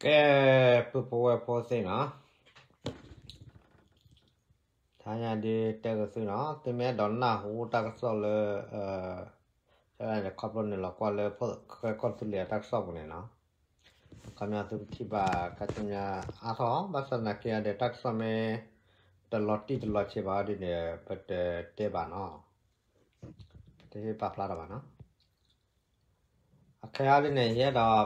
ကဲ ပုၢ်ဖိဝဲၢ်ဖိသ့ၣ်နီၤ, တဟါညါဒုးတဲက့ၤသုနီၤ, သုမ့ၢ်အဲၣ်ဒိးနၢ်ဟူတၢ်ကစီၣ်လၢ ခီဖျိန့ၣ်လီၤကွၢ်လၢ ကီၢ်သူလ့ၤအတၢ်ကစီၣ်ပူၤန့ၣ်နီၤ, ခီပညီသုကထံၣ်ဘၣ်ခါဆူညါအါထီၣ်, ဘၣ်ဆၣ်သနာ်က့ဒီး တၢ်ကစီၣ်မ့ၢ် တလီၤတံၢ်တလီၤဆဲးဘၣ်အီၤဒ်န့ၣ် ပတတဲဘၣ်နီၤ, ပတဟ့ၣ်ပာ်ဖျါထီၣ်ဘၣ်နီၤ. အခဲအံၤဒ်န့ၣ် ယအဲၣ်ဒိး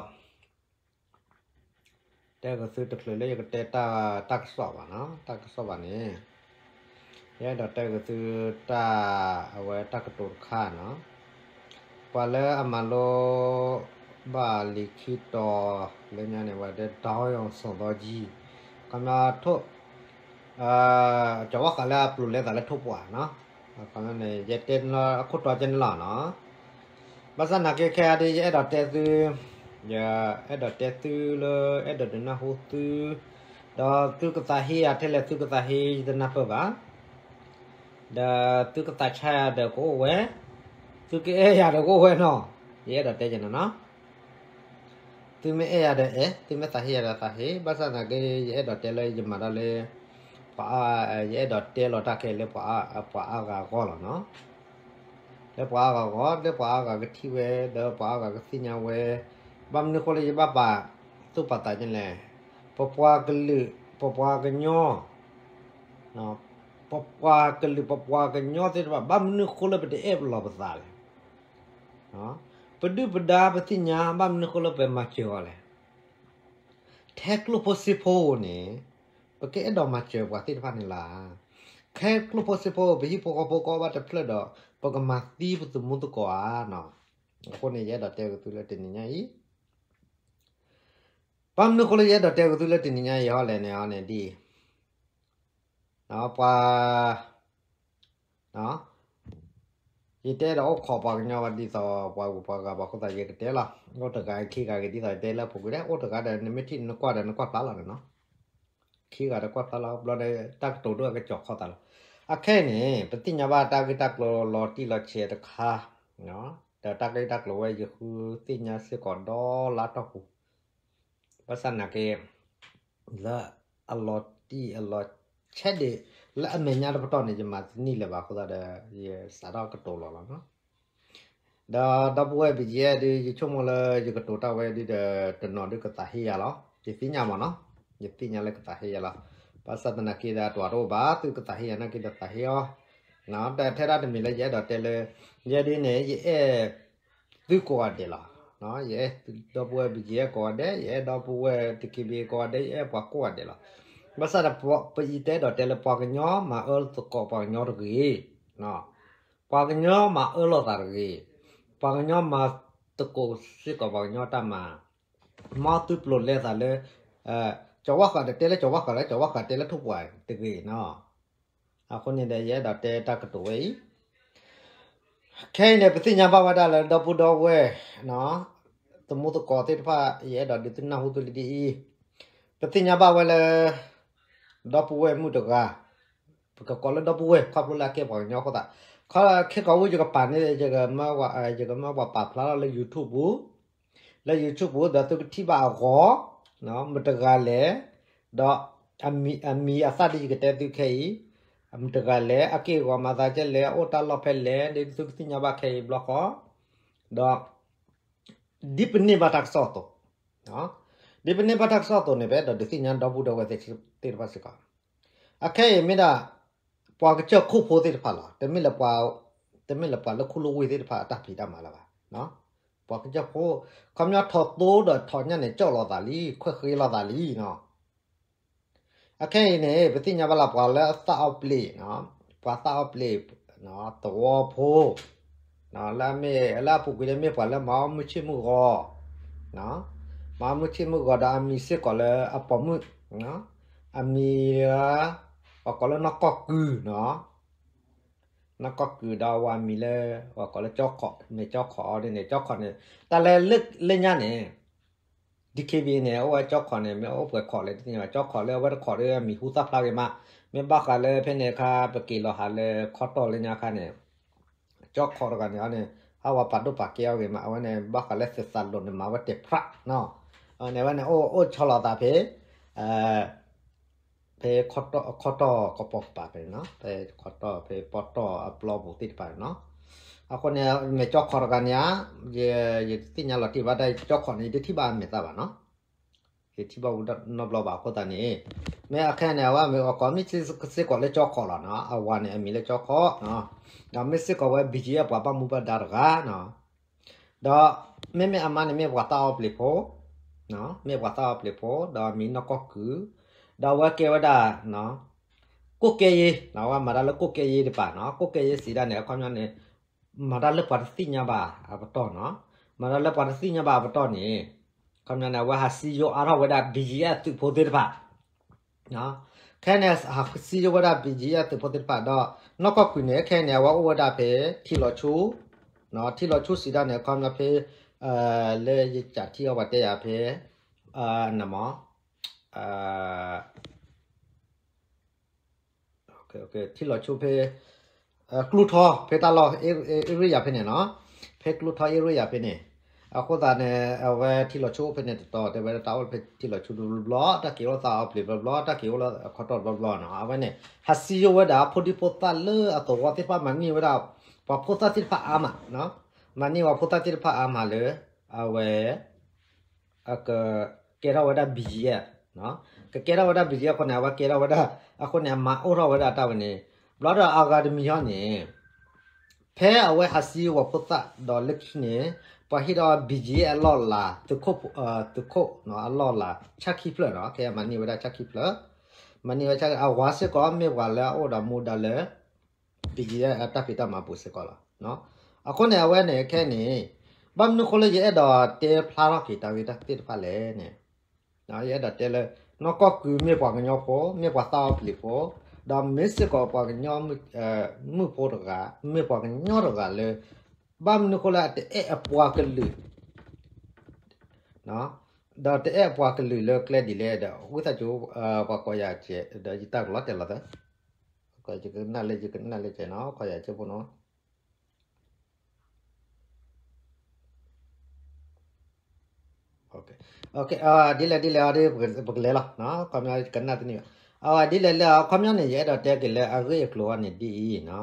တဲက့ၤသုတချုးလၢယကတဲတၢ်ကစီၣ်ဘၣ်နီၤ, တၢ်ကစီၣ်ဘၣ်န့ၣ် ယအဲၣ်ဒိးတဲက့ၤသုတၢ် အဝဲတၢ်ကတိၤတခါနီၤ, ပှၤလၢအမၤလိဘၣ်လံာ်ခံတီၤလၢညါန့ၣ် ဝဲဒၣ် ဒေါင်းအောင်ဆန်းစုကြည် ခီပညီထိၣ် ကၠီၤဝါဃးလၢအပျိာ်လဲသးလၢထိၣ်ပှၢ်နီၤ, ခီပညီန့ၣ် ယတဲအခိၣ်တီကဲန့ၣ်လီၤနီၤ. ဘၣ်ဆၣ်သနာ်က့ခဲအံၤဒ် ယအဲၣ်ဒိးတဲသု, ယအဲၣ်ဒိးတဲသုလၢ အဲၣ်ဒိးဒုးနၢ်ဟူသု, ဒီးသုကသးဟ့ယၤထဲလဲၣ် သုကသးဟ့ယတနၢ်ပၢၢ်ဘၣ်, ဒီးသုကသးဆါယၤဒီးကအိၣ်ဝဲ, သုကအဲၣ်ယၤဒီးကအိၣ်ဝဲနီၤ, ယအဲၣ်ဒိးတဲက့ၤန့ၣ်နီၤ. သုမ့ၢ်အဲၣ်ယၤဒီးအဲၣ်, သုမ့ၢ်သးဟ့ယၤဒီးသးဟ့, ဘၣ်ဆၣ်သနာ်က့ ယအဲၣ်ဒိးတဲလၢယမၤတၢ်လၢ ပှၤအါ, ယအဲၣ်ဒိးတဲလီၤတၢ်ခဲလၢ ပှၤအါဂၤအဂီၢ်လီၤနီၤ, လၢပှၤအါဂၤအဂီၢ်, လၢပှၤအါဂၤကထံၣ်ဝဲ ဒီးပှၤအါဂၤကသ့ၣ်ညါဝဲ, ဘၣ်မနုၤဃိလၢယဘၣ်ပာ်သူၣ်ပာ်သးန့ၣ်လဲၣ်, ပပှၤကလုာ် ပပှၤကညီ ပပှၤကလုာ် ပပှၤကညီသ့ၣ်တဖၣ် ဘၣ်မနုၤဃိလၢပတအဲၣ်လီၤပသးလဲၣ်. ပဒုၣ်ပဒါပသ့ၣ်ညါ ဘၣ်မနုၤဃိလၢပမၤစၢၤအီၤလဲၣ်. ထဲကျိၣ်ဖိစ့ဖိဧိၤန့ၣ် ပကအဲၣ်ဒိးမၤစၢၤပှၤသ့ၣ်တဖၣ်န့ၣ်လီၤ. ထဲကျိၣ်ဖိစ့ဖိ ပဟံၣ်ဖိဃီဖိကအိၣ်ဘၣ်တဖျၢၣ်ဒီး ပကမၤသံပသမူသကိးဧါနီၤ. အဃိန့ၣ် ယအဲၣ်ဒိးတဲက့ၤသုလၢတနံၤညါအံၤ ဘၣ်မနုၤဃိလၢယအဲၣ်ဒိးတဲက့ၤသုလၢတနံၤညါအံၤဟီလဲၣ်န့ၣ်န့ၣ်ဒ်အံၤ, ပှၤ ယတဲဒီးအိၣ်ခိးပှၤကညီဘၣ်ဒ်သိးပှၤဂုၤပှၤဂၤဘၣ်အဃိသတး ယကတဲလီၤ. အိၣ်တဂၤခံဂၤဂ့ၤဒ်သိးယတဲလၢအပူၤကွံာ်ဒဲး အိၣ်တဂၤဒီးနမ့ၢ်ထံၣ်နကွၢ်ဒီးနကွၢ်ဖျါလီၤန့ၣ်နီၤ. ခံဂၤဒီးကွၢ်ဖျါလီၤ ဘျီဒီး တၢ်ကတိၤဒိၣ်အကစီၤခီသးလီၤ. အခဲအံၤန့ၣ် ပသ့ၣ်ညါဘၣ်တၢ်ဂ့ၢ်တၢ်ကျိၤလီၤတံၢ်လီၤဆဲးတခါ, ဒီးတၢ်ဂ့ၢ်တၢ်ကျိၤဝဲယဃုသ့ၣ်ညါစ့ၢ်ကီးဒီလါထီၣ်ပူၤ, ဘၣ်ဆၣ်သနာ်က့ လၢအလီၤတံၢ်အလီၤဆဲးဒံး လၢအမဲာ်ညါတပတီၢ်န့ၣ် ယမၤတန့ၢ်လၢၤဘၣ်အဃိသတးဒီး ယစးထီၣ်ကတိၤလီၤလီၤနီၤ. ဒီးဒီပုၢ်ဝဲၢ် ဘံယဲ ဒုး ယဆိကမိၣ်လၢယကတိၤတၢ်ဝဲဒုးဒီး တနီၤဒုးကသးဟ့ယၤလီၤ. ယသ့ၣ်ညါမးနီၤ, ယသ့ၣ်ညါလၢကသးဟ့ယၤလီၤ. ဘၣ်ဆၣ်သနာ်က့ဒီး တဝၤတအိၣ်ဘၣ် သုကသးဟ့ယၤနာ်က့ဒီးသးဟ့အီၤ. ဒီးထဲဒၣ်တမံၤလၢယအဲၣ်ဒိးတဲလၢ ယဲဒ်န့ၣ် ယအဲၣ် သုကိးဂၤဒဲးလီၤ. ယအဲၣ်ဒီပုၢ်ဝဲၢ် ဘံယဲ ကိးဂၤဒဲး, ယအဲၣ်ဒီပုၢ်ဝဲၢ် တက့ဘ့ ကိးဂၤဒဲး, ယအဲၣ်ပှၤကိးဂၤဒဲးလီၤ. ဘၣ်ဆၣ်ဒီး ပယတဲဒီးတဲလၢ ပှၤကညီမၤအၢသကိးပှၤကညီတဂ့ၤ, ပှၤကညီမၤအၢလိာ်သးတဂ့ၤ, ပှၤကညီမၤသကိးစ့ၢ်ကီးပှၤကညီတၢ်မၤ, မ်သုပျိာ်လဲသးလၢ ကၠီၤဝါဃးဒီးတဲလၢကၠီၤဝါဃးလၢ ကၠီၤဝါဃးတဲလၢထိၣ်ပှၢ်တဂ့ၤနီၤ. အဃိန့ၣ်ဒီး ယအဲၣ်ဒိးတဲတၢ်ကတိၤဝဲအံၤ ခဲအံၤန့ၣ် ပသ့ၣ်ညါဘၣ်ဝဲဒၣ်လၢဒီပုၢ်ဒီဝဲၢ် သမူသကိးသ့ၣ်တဖၣ် ယအဲၣ်ဒိးဒုးသ့ၣ်ညါဟူသုလံဒ်အံၤ, ပသ့ၣ်ညါဘၣ်ဝဲလၢ ဒီပုၢ်ဝဲၢ်မုၣ်တဂၤ, ပကကိးလၢဒီပုၢ်ဝဲၢ် ခီဖျိလၢအကဲပှၤကညီအဃိသတး, ခီခဲကိးဝံၤ ယကပာ်န့ၢ် ယကမၢပှၤပာ်ဖျါထီၣ်လၢ YouTube ပူၤ လၢ YouTube ပူၤ ဒီးသုကထံၣ်ဘၣ်အဂီၢ် မတၤတဂၤလဲၣ်, ဒီးအမံၤအသၣ်ဒ်ယကတဲသုခဲအံၤ မတၤတဂၤလဲၣ်, အက့ၢ်အဂီၤမၤသးဒ်လဲၣ်, အအိၣ်တၢ်လီၢ်ဖဲလဲၣ်, ဒ်သုကသ့ၣ်ညါဘၣ်ခဲအံၤဘျီဃီ, ဒီး ဒ်ပန့ၢ်ဘၣ်တၢ်ကစီၣ်အသိး, ဒ်ပန့ၢ်ဘၣ်တၢ်ကစီၣ်အသိးန့ၣ် ပအဲၣ်ဒိးဒုးသ့ၣ်ညါဒီပုၢ်ဒီဝဲၢ်သ့ၣ်တဖၣ်စ့ၢ်ကီး, အခဲအံၤမ့ၢ်ဒၣ် ပှၤကစၢၢ်ခိၣ်ဖိသ့ၣ်တဖၣ်လီၤ. တမ့ၢ်လၢပှၤ, တမ့ၢ်လၢပှၤလၢခူၣ်လၢဝ့ၢ်သ့ၣ်တဖၣ်အတၢ်ဖံးတၢ်မၤလၢၤဘၣ်. ပှၤကစၢၢ်ဖိ, ခီပညီထီၣ်သိဒီးထီၣ်ညၣ်န့ၣ် ကၠီၣ်လီၤသးလံ, ခွဲးဃ့လီၤသးလံနီၤ. အခဲအံၤန့ၣ် ပသ့ၣ်ညါဘၣ်လၢပှၤလၢအသၣ်အီၣ်ပျ့ၤ, ပှၤသၣ်အီၣ်ပျ့ၤ, သဝီဖိ, လၢအမ့ၢ်, လၢအပူၤကွံာ်လၢမ့ၢ်ပှၤလၢမၤအီၣ်မုၢ်ဆ့ၣ်မုၢ်ဂီၤ, မၤအီၣ်မုၢ်ဆ့ၣ်မုၢ်ဂီၤဒီးအမံၤစ့ၢ်ကီးလၢအပိာ်မုၣ်, အမံၤလၢ ပှၤကိးလၢနီၢ်ကီၢ်ကုၤနီၤ, နီၢ်ကီၢ်ကုၤဒီးအဝဲအမံၤလၢ ပှၤကိးလၢကၠီခီၣ်, မ့ၢ်ကၠီခီၣ်အီၤဒ်န့ၣ် ကၠီခီၣ်န့ၣ် တၢ်လၢလၢညါန့ၣ် DKBA န့ၣ် အိၣ်ဝဲကၠီခီၣ်န့ၣ် မ့ၢ်အိၣ်ပှဲၤခီၣ်လဲၣ်တသ့ၣ်ညါဘၣ်, ကၠီခီၣ်လၢအဝဲတခီၣ်ဒီးအမံၤဟူသၣ်ဖျါဂ့ၤမး, မ့ၢ်ဘၣ်ဃးလၢဖဲန့ၣ်အခါ ပက့ၤလီၤဟးလၢခီတီၢ်လၢညါအခါန့ၣ် ကၠီခီၣ်တဂၤန့ၣ်န့ၣ် ဟးဝဲပာ်ဒိၣ်ပာ်ကဲအီၤဂ့ၤမး, အဝဲန့ၣ် ဘၣ်ဃးလၢသုးသးလိာ်န့ၣ် မၤဝဲတဲာ်ဖြးနီၤ, န့ၣ်ဝဲန့ၣ် အိၣ်ဆီလီၤသးဖဲ ဖဲခီတီၢ်ကပိာ်ကပၤဖဲန့ၣ်နီၤ, ဖဲခီတီၢ်ဖဲပီတီၢ်အပျီပူၤသ့ၣ်တဖၣ်န့ၣ်နီၤ. အဃိန့ၣ် မ့ၢ်ကၠီခီတဂၤန့ၣ်ဧါ, ယတသ့ၣ်ညါလီၤတံၢ်ဘၣ်ဒၣ်ကၠီခီန့ၣ် ယတထံၣ်ဘၣ်အမဲာ်သၣ်ဘၣ်နီၤ. ယထံၣ်ဘၣ်ဝဲဒၣ်နီတဘျီဘၣ်အဃိသတးန့ၣ်, မ့ၢ်အခဲန့ၣ် အဝဲမ့ၢ်အကိးမ့ၢ်စ့ၢ်ကီးလၢကၠီခီလီၤနီၤ, အဝၤန့ၣ်အမံၤလၢကၠီခီ, ဒီးမ့ၢ်စ့ၢ်ကီးဝဲ ဘံၣ်ကၠံၣ်အဲၣ် ပှၤဘၣ်မူဘၣ်ဒါတဂၤနီၤ. ဒီးမ့မ့ၢ်အမါန့ၣ်မ့ၢ်ပှၤသးအီပျံၤဖိ, မ့ၢ်ပှၤသးအီပျံၤဖိ ဒီးမံၤနီၢ်ကီၢ်ကုၢ်, ဒီးအဝဲကဲဝဲဒၣ် ကိၣ်ကဲယ့, အဝဲမၤတၢ်လၢကိၣ်ကဲယ့တပၤနီၤ, ကိၣ်ကဲယ့စံးဒၣ်န့ၣ် အခီပညီန့ၣ် မၤတၢ်လၢပှၤတသ့ၣ်ညါဘၣ်အပတီၢ်နီၤ, မၤတၢ်လၢပှၤတသ့ၣ်ညါဘၣ်အပတီၢ်န့ၣ်, အခီပညီန့ၣ် အဝဲဟးစံယိအါထီၣ်ဝဲဒၣ် ဘံၣ်ကၠံၣ်အဲၣ် သုးဖိသ့ၣ်တဖၣ် ခဲန့ၣ် ဟးစံယိဝဲဒၣ် ဘံၣ်ကၠံၣ်အဲၣ် သုးဖိသ့ၣ်တဖၣ်ဒီး နီၢ်ကီၢ်ကုၢ်န့ၣ် ခဲန့ၣ် အဝဲအိၣ်ဝဲဒၣ်ဖဲ ထံလီၤဆူ, ထံလီၤဆူစံးဒၣ်န့ၣ် အခီပညီဖဲ လၢယကးထံၣ်အီၤပှၤတဲယၤဖဲ နမ ထံလီၤဆူဖဲ ကျူထီ ဖဲတၢ်လီၢ် area ဖဲန့ၣ်နီၤ, ဖဲကျူထီ area ဖဲန့ၣ်, အဃိသတးန့ၣ် အဝဲထံလီၤဆူအိၣ်ဖဲန့ၣ်တတီၤ တဲဝဲဒၣ်တၢ်အိၣ်ဖဲထံလီၤဆူတဘျီဘျီ တၢ်က့ၤအိၣ်သးအီပျံၤဘျီဘျီ တၢ်က့ၤအိၣ်လၢအခီတီၢ်တဘျီဘျီနီၤ, အဝဲန့ၣ် ဟးစံယိဝဲဒၣ် ဖိဒံဖိသၣ်လၢအသဝီသ့ၣ်တဖၣ် မၤန့ၢ်ဝဲဒၣ် ပှၤဖိသၣ်သ့ၣ်တဖၣ်အါမး, မၤန့ၢ်ပှၤဖိသၣ်သ့ၣ်တဖၣ်အါမးလၢ အဝဲ အကကဲထီၣ်ဝဲဒၣ် ဘံၣ်ကၠံၣ်အဲၣ်, ကကဲထီၣ်ဝဲဒၣ် ဘံၣ်ကၠံၣ်အဲၣ် အဃိန့ၣ် အဝဲကဲထီၣ်ဝဲဒၣ် အဃိန့ၣ် အမၤအိၣ်ထီၣ်ဝဲဒၣ်တၢ်ဝဲန့ၣ်, ဘျီဒီးအဂၤတမံၤဟီန့ၣ် ဖဲအဝဲဟးစံယိပှၤဖိသၣ်ဒီးလၢခံန့ၣ် ပှၤဟ့ၣ်ဒီး ဘံၣ်ကၠံၣ်အဲၣ် အလီၢ်လၤ သုးခိၣ်အလီၢ်လၤ ဆၣ်ခံဖျၢၣ်နီၤ, ခဲအံၤမၤန့ၢ်ဝဲဒၣ်ဆၣ်ခံဖျၢၣ်, မၤန့ၢ်ဝဲဆၣ် အဝၤစ့ၢ်ကီးမ့ၢ်ပှၤလၢအအိၣ်ဒီးမူဒါလၢ ဘံၣ်ကၠံၣ်အဲၣ် အတၢ်ဖံးတၢ်မၤပူၤစ့ၢ်ကီးလီၤ. အဃိန့ၣ် အဝဲန့ၣ်ခဲအံၤန့ၣ် ဘၣ်မနုၤဃိလၢယအဲၣ်ဒိးတဲဖျါထီၣ်က့ၤတၢ်ဂ့ၢ်တၢ်သ့ၣ်တဖၣ်လဲၣ်န့ၣ်, ယအဲၣ်ဒိးတဲလၢ နီၢ်ကီၢ်ကုၢ်မ့ၢ်ပှၤကညီဖိ မ့ၢ်ပှၤသးအီပျံၤဖိ, ဒီးမ့ၢ်စ့ၢ်ကီးပှၤကညီ မုၣ်ဖိတဂၤ မ့ၢ်ပှၤကညီတဂၤလၢ ဘၣ်မနုၤဃိလၢအတအဲၣ်အပှၤကလုာ် ဒီးတအဲၣ်အပှၤကလုာ်လၢကျဲဒ်လဲၣ်ဒီး ဝံသးစူၤ ပှၤကိးယၤကဲး ဒီးယတၢ်ကလီတဲာ်လီၤသၢ, ယကနၣ်လၢ ယကနၣ်လၢကဲးနီၤ ကိးယၤကဲးဖိနီၤ, ဒ်လဲၣ်ဒ်လဲၣ် ပကလဲၤလီၤ, ခီပညီကနၣ်တန့ၢ်ဘၣ်, ဒ်လဲၣ်လၢ ခီပညီန့ၣ် ယအဲၣ်ဒိးတဲက့ၤလၢအဂ့ၢ်အကျိၤအံၤန့ၣ်ဒ်အံၤနီၤ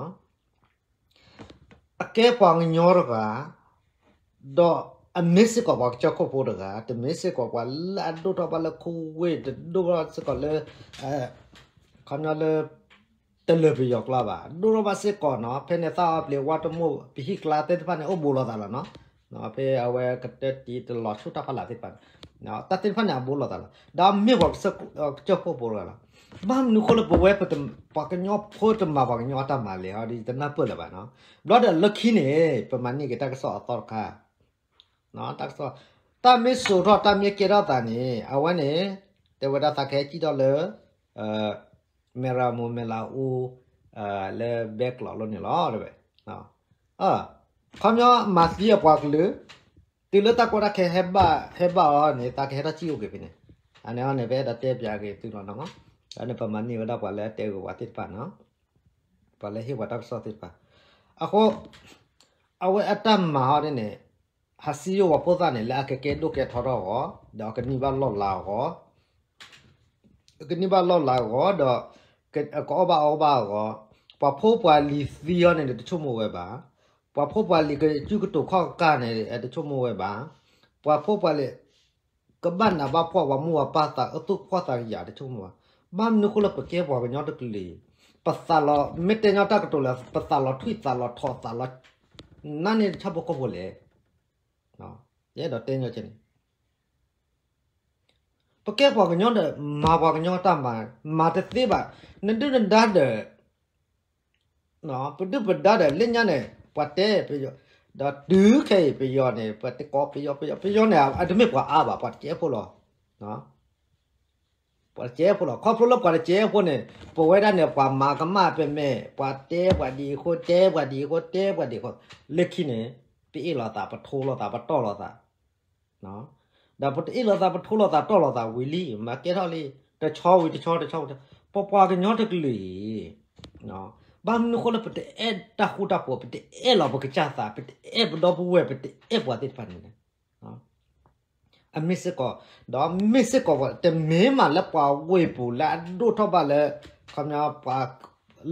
အကဲပှၤကညီတဂၤ, ဒီးအမ့ၢ်စ့ၢ်ကီးပှၤကစၢၢ်ခိၣ်ဖိတဂၤ, တမ့ၢ်စ့ၢ်ကီးပှၤလၢအဒိၣ်ထီၣ်ဘၣ်လၢ Covid တဒိၣ်ထီၣ်စ့ၢ်ကီးလၢ ခီပညီလၢ တလၢပယီၤကျါဘၣ်, ဒိၣ်ထီၣ်ဘၣ်စ့ၢ်ကီးနီၤ, ဖဲန့ၣ်သးအီပျံၤဝါတမိၢ် ပဟံၣ်ကျါသ့ၣ်တဖၣ်န့ၣ် အိၣ်ဘူးလိာ်သးလီၤနီၤ, ဖဲအဝဲကတၢၢ်တံၢ်တလီၤဆူၣ်တၢ်ဖးလၢ်သ့ၣ်တဖၣ်န့ၣ်, တၢ်သ့ၣ်တဖၣ်န့ၣ် အဘူးလိာ်သးလီၤ, ဒီးမ့ၢ်ပှၤကစၢၢ်ခိၣ်ဖိတဂၤလီၤ, ဘၣ်မနုၤဃိလၢပဝဲ ပှၤကညီဖိတမၤပှၤကညီအတၢ်မၤလဲၣ်, ဒီးလၢခံန့ၣ် ပမၤန့ၢ်က့ၤတၢ်ကစီၣ်အသီတခါ တၢ်ကစီၣ်, တၢ်မ့ၢ်စိာ်ထီၣ် တၢ်မ့ၢ်ကဲထီၣ်သးန့ၣ် အဝဲန့ၣ် တဲဝဲဒၣ်သးကဟဲစံၣ်ထီၣ်လၢ မဲၢ်ရမိၢ်မဲၢ်လးအူ လၢဘဲကျိးလိၤန့ၣ်လီၤ တဲဝဲ, ခီပညီမၤသံအပှၤကလုာ်, တုၤလၢတၢ်ကီတၢ်ခဲဟဲဘၣ် ဟဲဘၣ်အီၤန့ၣ် သးကဟဲထီၣ်စံၣ်အိၣ်က့ၤဖဲန့ၣ်, အန့ၣ်အီၤန့ၣ် ပအဲၣ်ဒိးတဲပၠးက့ၤသုလီၤနီၤ, အန့ၣ်ပမၤန့ၢ်ဝဲဒၣ်ပှၤလၢအတဲဂ့ၤဝဲသ့ၣ်တဖၣ်နီၤ, ပှၤလၢဟ့ၣ်ပှၤတၢ်ကစီၣ်သ့ၣ်တဖၣ်, အဃိ အဝဲအတၢ်မၤအီၤဒ်န့ၣ် ဟးစံယိပှၤဖိသၣ်န့ၣ် လၢအကကဲဒိၣ်ကဲထီထီၣ်အဂီၢ်, ဒီးအကန့ၢ်ဘၣ်လီၢ်လၤအဂီၢ်, ကန့ၢ်ဘၣ်လီၢ်လၤအဂီၢ် ဒီး ကအီၣ်ဘၣ်အီဘၣ်အဂီၢ်, ပှၤဖိပှၤလံၤသံအီၤန့ၣ် တဆိကမိၣ်ဝဲဘၣ်, ပှၤဖိပှၤလံၤကစုကတိၤခီၣ်ကၢ်န့ၣ် တဆိကမိၣ်ဝဲဘၣ်, ပှၤဖိပှၤလံၤ ကဘၣ်နးဘၣ်ဖှီၣ် ပှၤမိၢ်ပှၤပၢ်သးအသူၣ်ဖှီၣ်သးယာ် တဆိကမိၣ်ဘၣ်, ဘၣ်မနုၤဃိလၢပကဲပှၤကညီတကလုာ်, ပသးလီၤ မ့ၢ်တဲညီတၢ်ကတိၤလၢ ပသးလီၤထွံၣ်သးလီၤထီၣ်သးလီၤ နါန့ၣ်တဆၣ်ဖိကီၢ်ဖိလဲၣ်, ယအဲၣ်ဒိးတဲညီကဲန့ၣ် ပကဲပှၤကညီဒီး မၤပှၤကညီတၢ်မၤ မၤတသ့ဘၣ်, နဒုၣ်နဒါဒီး ပဒုၣ်ပဒါဒီး လၢညါန့ၣ် ပှၤတဲပယီၤ, ဒီးတုၤခဲအံၤပယီၤန့ၣ် ပှၤတကိးပယီၤ ပယီၤ ပယီၤန့ၣ် အတမ့ၢ်ပှၤအါဘၣ် ပှၤတကဲဖိလီၤ, ပှၤတကဲဖိလီၤ, ခီဖျိလၢပှၤတကဲဖိန့ၣ် ပဝဲဒၣ်န့ၣ် ပှၤမၤကမၣ်ပမဲာ် ပှၤတဲပှၤဒ်အံၤအဃိ တဲပှၤဒ်အံၤအဃိ တဲပှၤဒ်အံၤအဃိ, လၢခံန့ၣ် ပအ့ၣ်လိာ်သး ပထိလိာ်သး ပတီၢ်လိာ်သး ဒီးပတအ့ၣ်လိာ်သး ပထိလိာ်သး တီၢ်လိာ်သးဝံၤလံ မၤကဲထီၣ်လံ တဆီဝံၤတဆီ တဆီဝံၤတဆီ ပပှၤကညီတကလုာ်အံၤ ဘၣ်မနုၤဃိလၢပတအဲၣ်တၢ်ဃူတၢ်ဖိး ပတအဲၣ်လီၤပကစၢ်သး ပတအဲၣ်ပဒီပုၢ်ဝဲၢ် ပတအဲၣ်ပှၤသ့ၣ်တဖၣ်န့ၣ်လဲၣ်. မ့ၢ်စ့ၢ်ကီး, ဒီးမ့ၢ်စ့ၢ်ကီးတမ့ၢ်မးလၢပှၤဝ့ၢ်ပူၤလၢအဒိၣ်ထီၣ်ဘၣ်လၢ ခီပညီ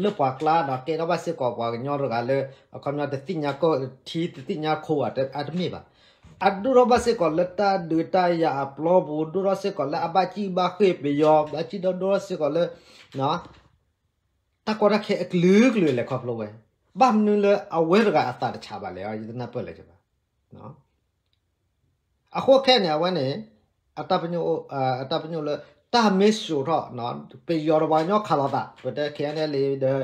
လၢပှၤကျါဒီးကဲထီၣ်ဘၣ်စ့ၢ်ကီးပှၤကညီတဂၤလၢ အခီပညီတသ့ၣ်ညါကီၢ်ထံတသ့ၣ်ညါခိၣ်အတမ့ၢ်ဘၣ်. အဒိၣ်ထီၣ်ဘၣ်စ့ၢ်ကီးလၢတၢ်ဒုးတၢ်ယၤအပျီပူၤ ဒိၣ်ထီၣ်စ့ၢ်ကီးလၢအဘၣ်စံၣ်ဘၣ်ဃ့ၢ်ပယီၤ ဘၣ်စံၣ်ဒီးဒိၣ်ထီၣ်စ့ၢ်ကီးလၢ တၢ်ကီတၢ်ခဲအကလုာ်ကလုာ်လဲၤခီဖျိဝဲ, ဘၣ်မနုၤလၢအဝဲတဂၤအသးတဆးဘၣ်လဲၣ် ယတနၢ်ပၢၢ်လၢၤဘၣ်. အဃိခဲန့ၣ် အဝဲန့ၣ် အတၢ်ပညိၣ်လၢ တၢ်မ့ၢ်စိာ်ထီၣ် ပယီၤဒီးပှၤကညီခးလိာ်သး ပတဲ K N L A ဒီး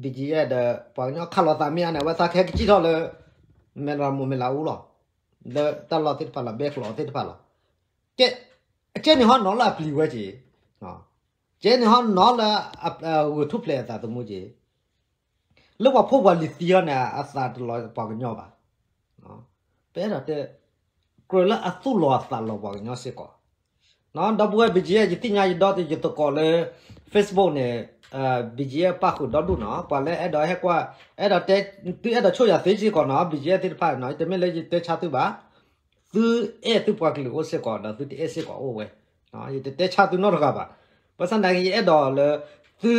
B G F ဒီး ပှၤကညီခးလိာ်သးမ့ၢ်အါန့ၣ် အဝဲသးခဲကစံၣ်ထီၣ်လၢ မဲၢ်လးမူးမဲၢ်လးအူလီၤ. လၢတၢ်လီၢ်သ့ၣ်တဖၣ်လီၤ ဘဲကျိးသ့ၣ်တဖၣ်လီၤ. ကဲ ကဲန့ၣ်ဟီနီၤလၢအပျံၤဝဲက့ၤ, ကဲန့ၣ်ဟီနီၤလၢ ဂုာ်ထူၣ်ဖျဲးအသးသမူက့ၤ, လၢပှၤဖိပှၤလံၤသံအီၤန့ၣ် အသးတလီၤပှၤကညီဘၣ်. ပအဲၣ်ဒိးတဲ ကြၢးလၢအသူၣ်လီၤအသးလီၤပှၤကညီစ့ၢ်ကီး, ဒီပုၢ်ဝဲၢ် B G F ယသ့ၣ်ညါယဒီတယသကိးလၢ Facebook န့ၣ် B G F ပၣ်ဃုာ်ဒီဒူၣ်နီၤ ပှၤလၢအဲၣ်ဒိးဟဲကွၢ် အဲၣ်ဒိးတဲ သုအဲၣ်ဒိးဆိၣ်ယၤသ့စ့ၢ်ကီးနီၤ B G F သ့ၣ်တဖၣ်နီၤ တမ့ၢ်လၢယတဲဆါသုဘၣ်. သုအဲၣ်သုပှၤကလုာ်အိၣ်စ့ၢ်ကီး ဒီးသုတအဲၣ်စ့ၢ်ကီးအိၣ်ဝဲ, ယတတဲဆါသုနီတဂၤဘၣ်. ဘၣ်ဆၣ်သနာ်က့ ယအဲၣ်ဒိးလၢ သု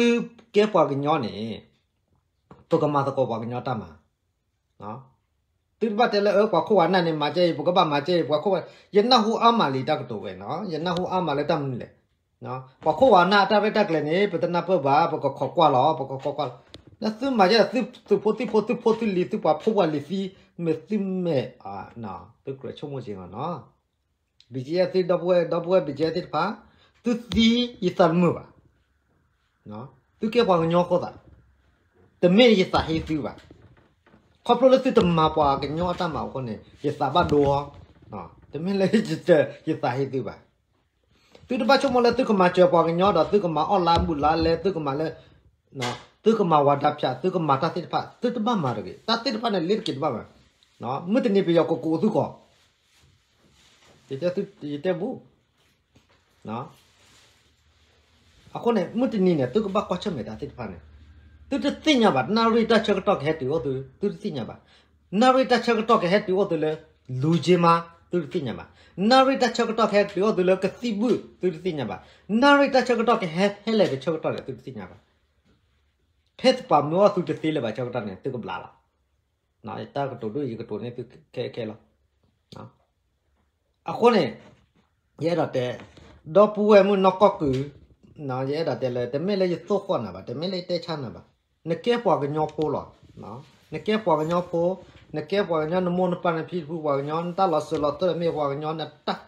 ကဲပှၤကညီန့ၣ် ပကမၤသကိးပှၤကညီတၢ်မၤ သုတဘၣ်တဲလၢ အၢ ပှၤခိၣ်ပှၤနၢ်န့ၣ် မၤကဲအံၤ ပကဘၣ်မၤကဲအံၤ ပှၤခိၣ်ပှၤ, ယနၢ်ဟူအါမးလံတၢ်ကတိၤဝဲနီၤ ယနၢ်ဟူအါမးလၢတၢ်မနုၤလဲၣ်. ပှၤခိၣ်ပှၤနၢ်အတၢ်ရဲၣ်တၢ်ကျဲၤန့ၣ် ပတနၢ်ပၢၢ်ဘၣ် ပကခိးကွၢ်လီၤ ပကခိးကွၢ်လီၤ. လၢသုမၤကဲ သုသုးဖိသံၣ်ဖိ သုဖိသုလံၤ သုပှၤဖိပှၤလံၤသံ မ့ၢ်သုမဲာ် သုကြၢးဆိကမိၣ်က့ၤနီၤ BGF သုဒီပုၢ်ဝဲၢ် ဒီပုၢ်ဝဲၢ် BGF သ့ၣ်တဖၣ် သုသံယသးတမုာ်ဘၣ်. သုကဲပှၤကညီအဃိသး, တမ့ၢ်ယသးဟ့သုဘၣ်. ခီဖျိလၢသုတမၤပှၤကညီအတၢ်မၤအဃိန့ၣ် ယသးဘၣ်ဒိအီၤ, တမ့ၢ်လၢယသးဟ့သုဘၣ်. သုတဘၣ်ဆိကမိၣ်လၢသုကမၤစၢၤပှၤကညီဒီးသုကမၤအီၣ်လါဘူၣ်လါလဲ သုကမၤလၢ သုကမၤဝၤဒၣ်ဖၠး သုကမၤတၢ်သ့ၣ်တဖၣ် သုတဘၣ်မၤတဂ့ၤ. တၢ်သ့ၣ်တဖၣ်န့ၣ် လ့တက့ၤတဘၣ်မၤ, မုၢ်တနံၤပယီၤကကူးသုကီး ယတဲဘူး. အဃိန့ၣ် မုၢ်တနံၤန့ၣ် သုကဘၣ်ကွၢ်ဆၢၣ်မဲာ်တၢ်သ့ၣ်တဖၣ်န့ၣ်, သုတသ့ၣ်ညါဘၣ် နၣ်ရံၣ်တၢ်ဆၢကတီၢ်ကဟဲတုၤအိၣ်သု, သုတသ့ၣ်ညါဘၣ်. နၣ်ရံၣ်တၢ်ဆၢကတီၢ်ကဟဲတုၤအိၣ်သုလၢ လူၤက့မါ သုတသ့ၣ်ညါဘၣ်. နၣ်ရံၣ်တၢ်ဆၢကတီၢ်ကဟဲတုၤအိၣ်သုလၢကသံၣ်ဘူၣ် သုတသ့ၣ်ညါဘၣ်. နၣ်ရံၣ်တၢ်ဆၢကတီၢ်ကဟဲဖဲလဲၣ်တဆၢကတီၢ်န့ၣ် သုတသ့ၣ်ညါဘၣ်. ဖဲသပှၢ်မုၢ်အိၣ်သုတသ့လၢၤဘၣ်ဆၢကတီၢ်န့ၣ် သုကဘျးလီၤ. တၢ်ကတိၤဒိၣ်ယကတိၤန့ၢ်သုခဲခဲလီၤ. အဃိန့ၣ် ယအဲၣ်ဒိးတဲ ဒီပုၢ်ဝဲၢ်မုၣ်နီၢ်ကီၢ်ကုၢ်, ယအဲၣ်ဒိးတဲလၢ တမ့ၢ်လၢယသိၣ်ဃီၣ်နၤဘၣ်, တမ့ၢ်လၢယတဲဆါနၤဘၣ်. နကဲပှၤကညီဖိလီၤ. နကဲပှၤကညီဖိ, နကဲပှၤကညီ နမိၢ်နပၢ်နဖံနဖုပှၤကညီ, နတၢ်လီၤစၢၤလီၤသွဲၣ်မ့ၢ်ပှၤကညီ, နတၢ်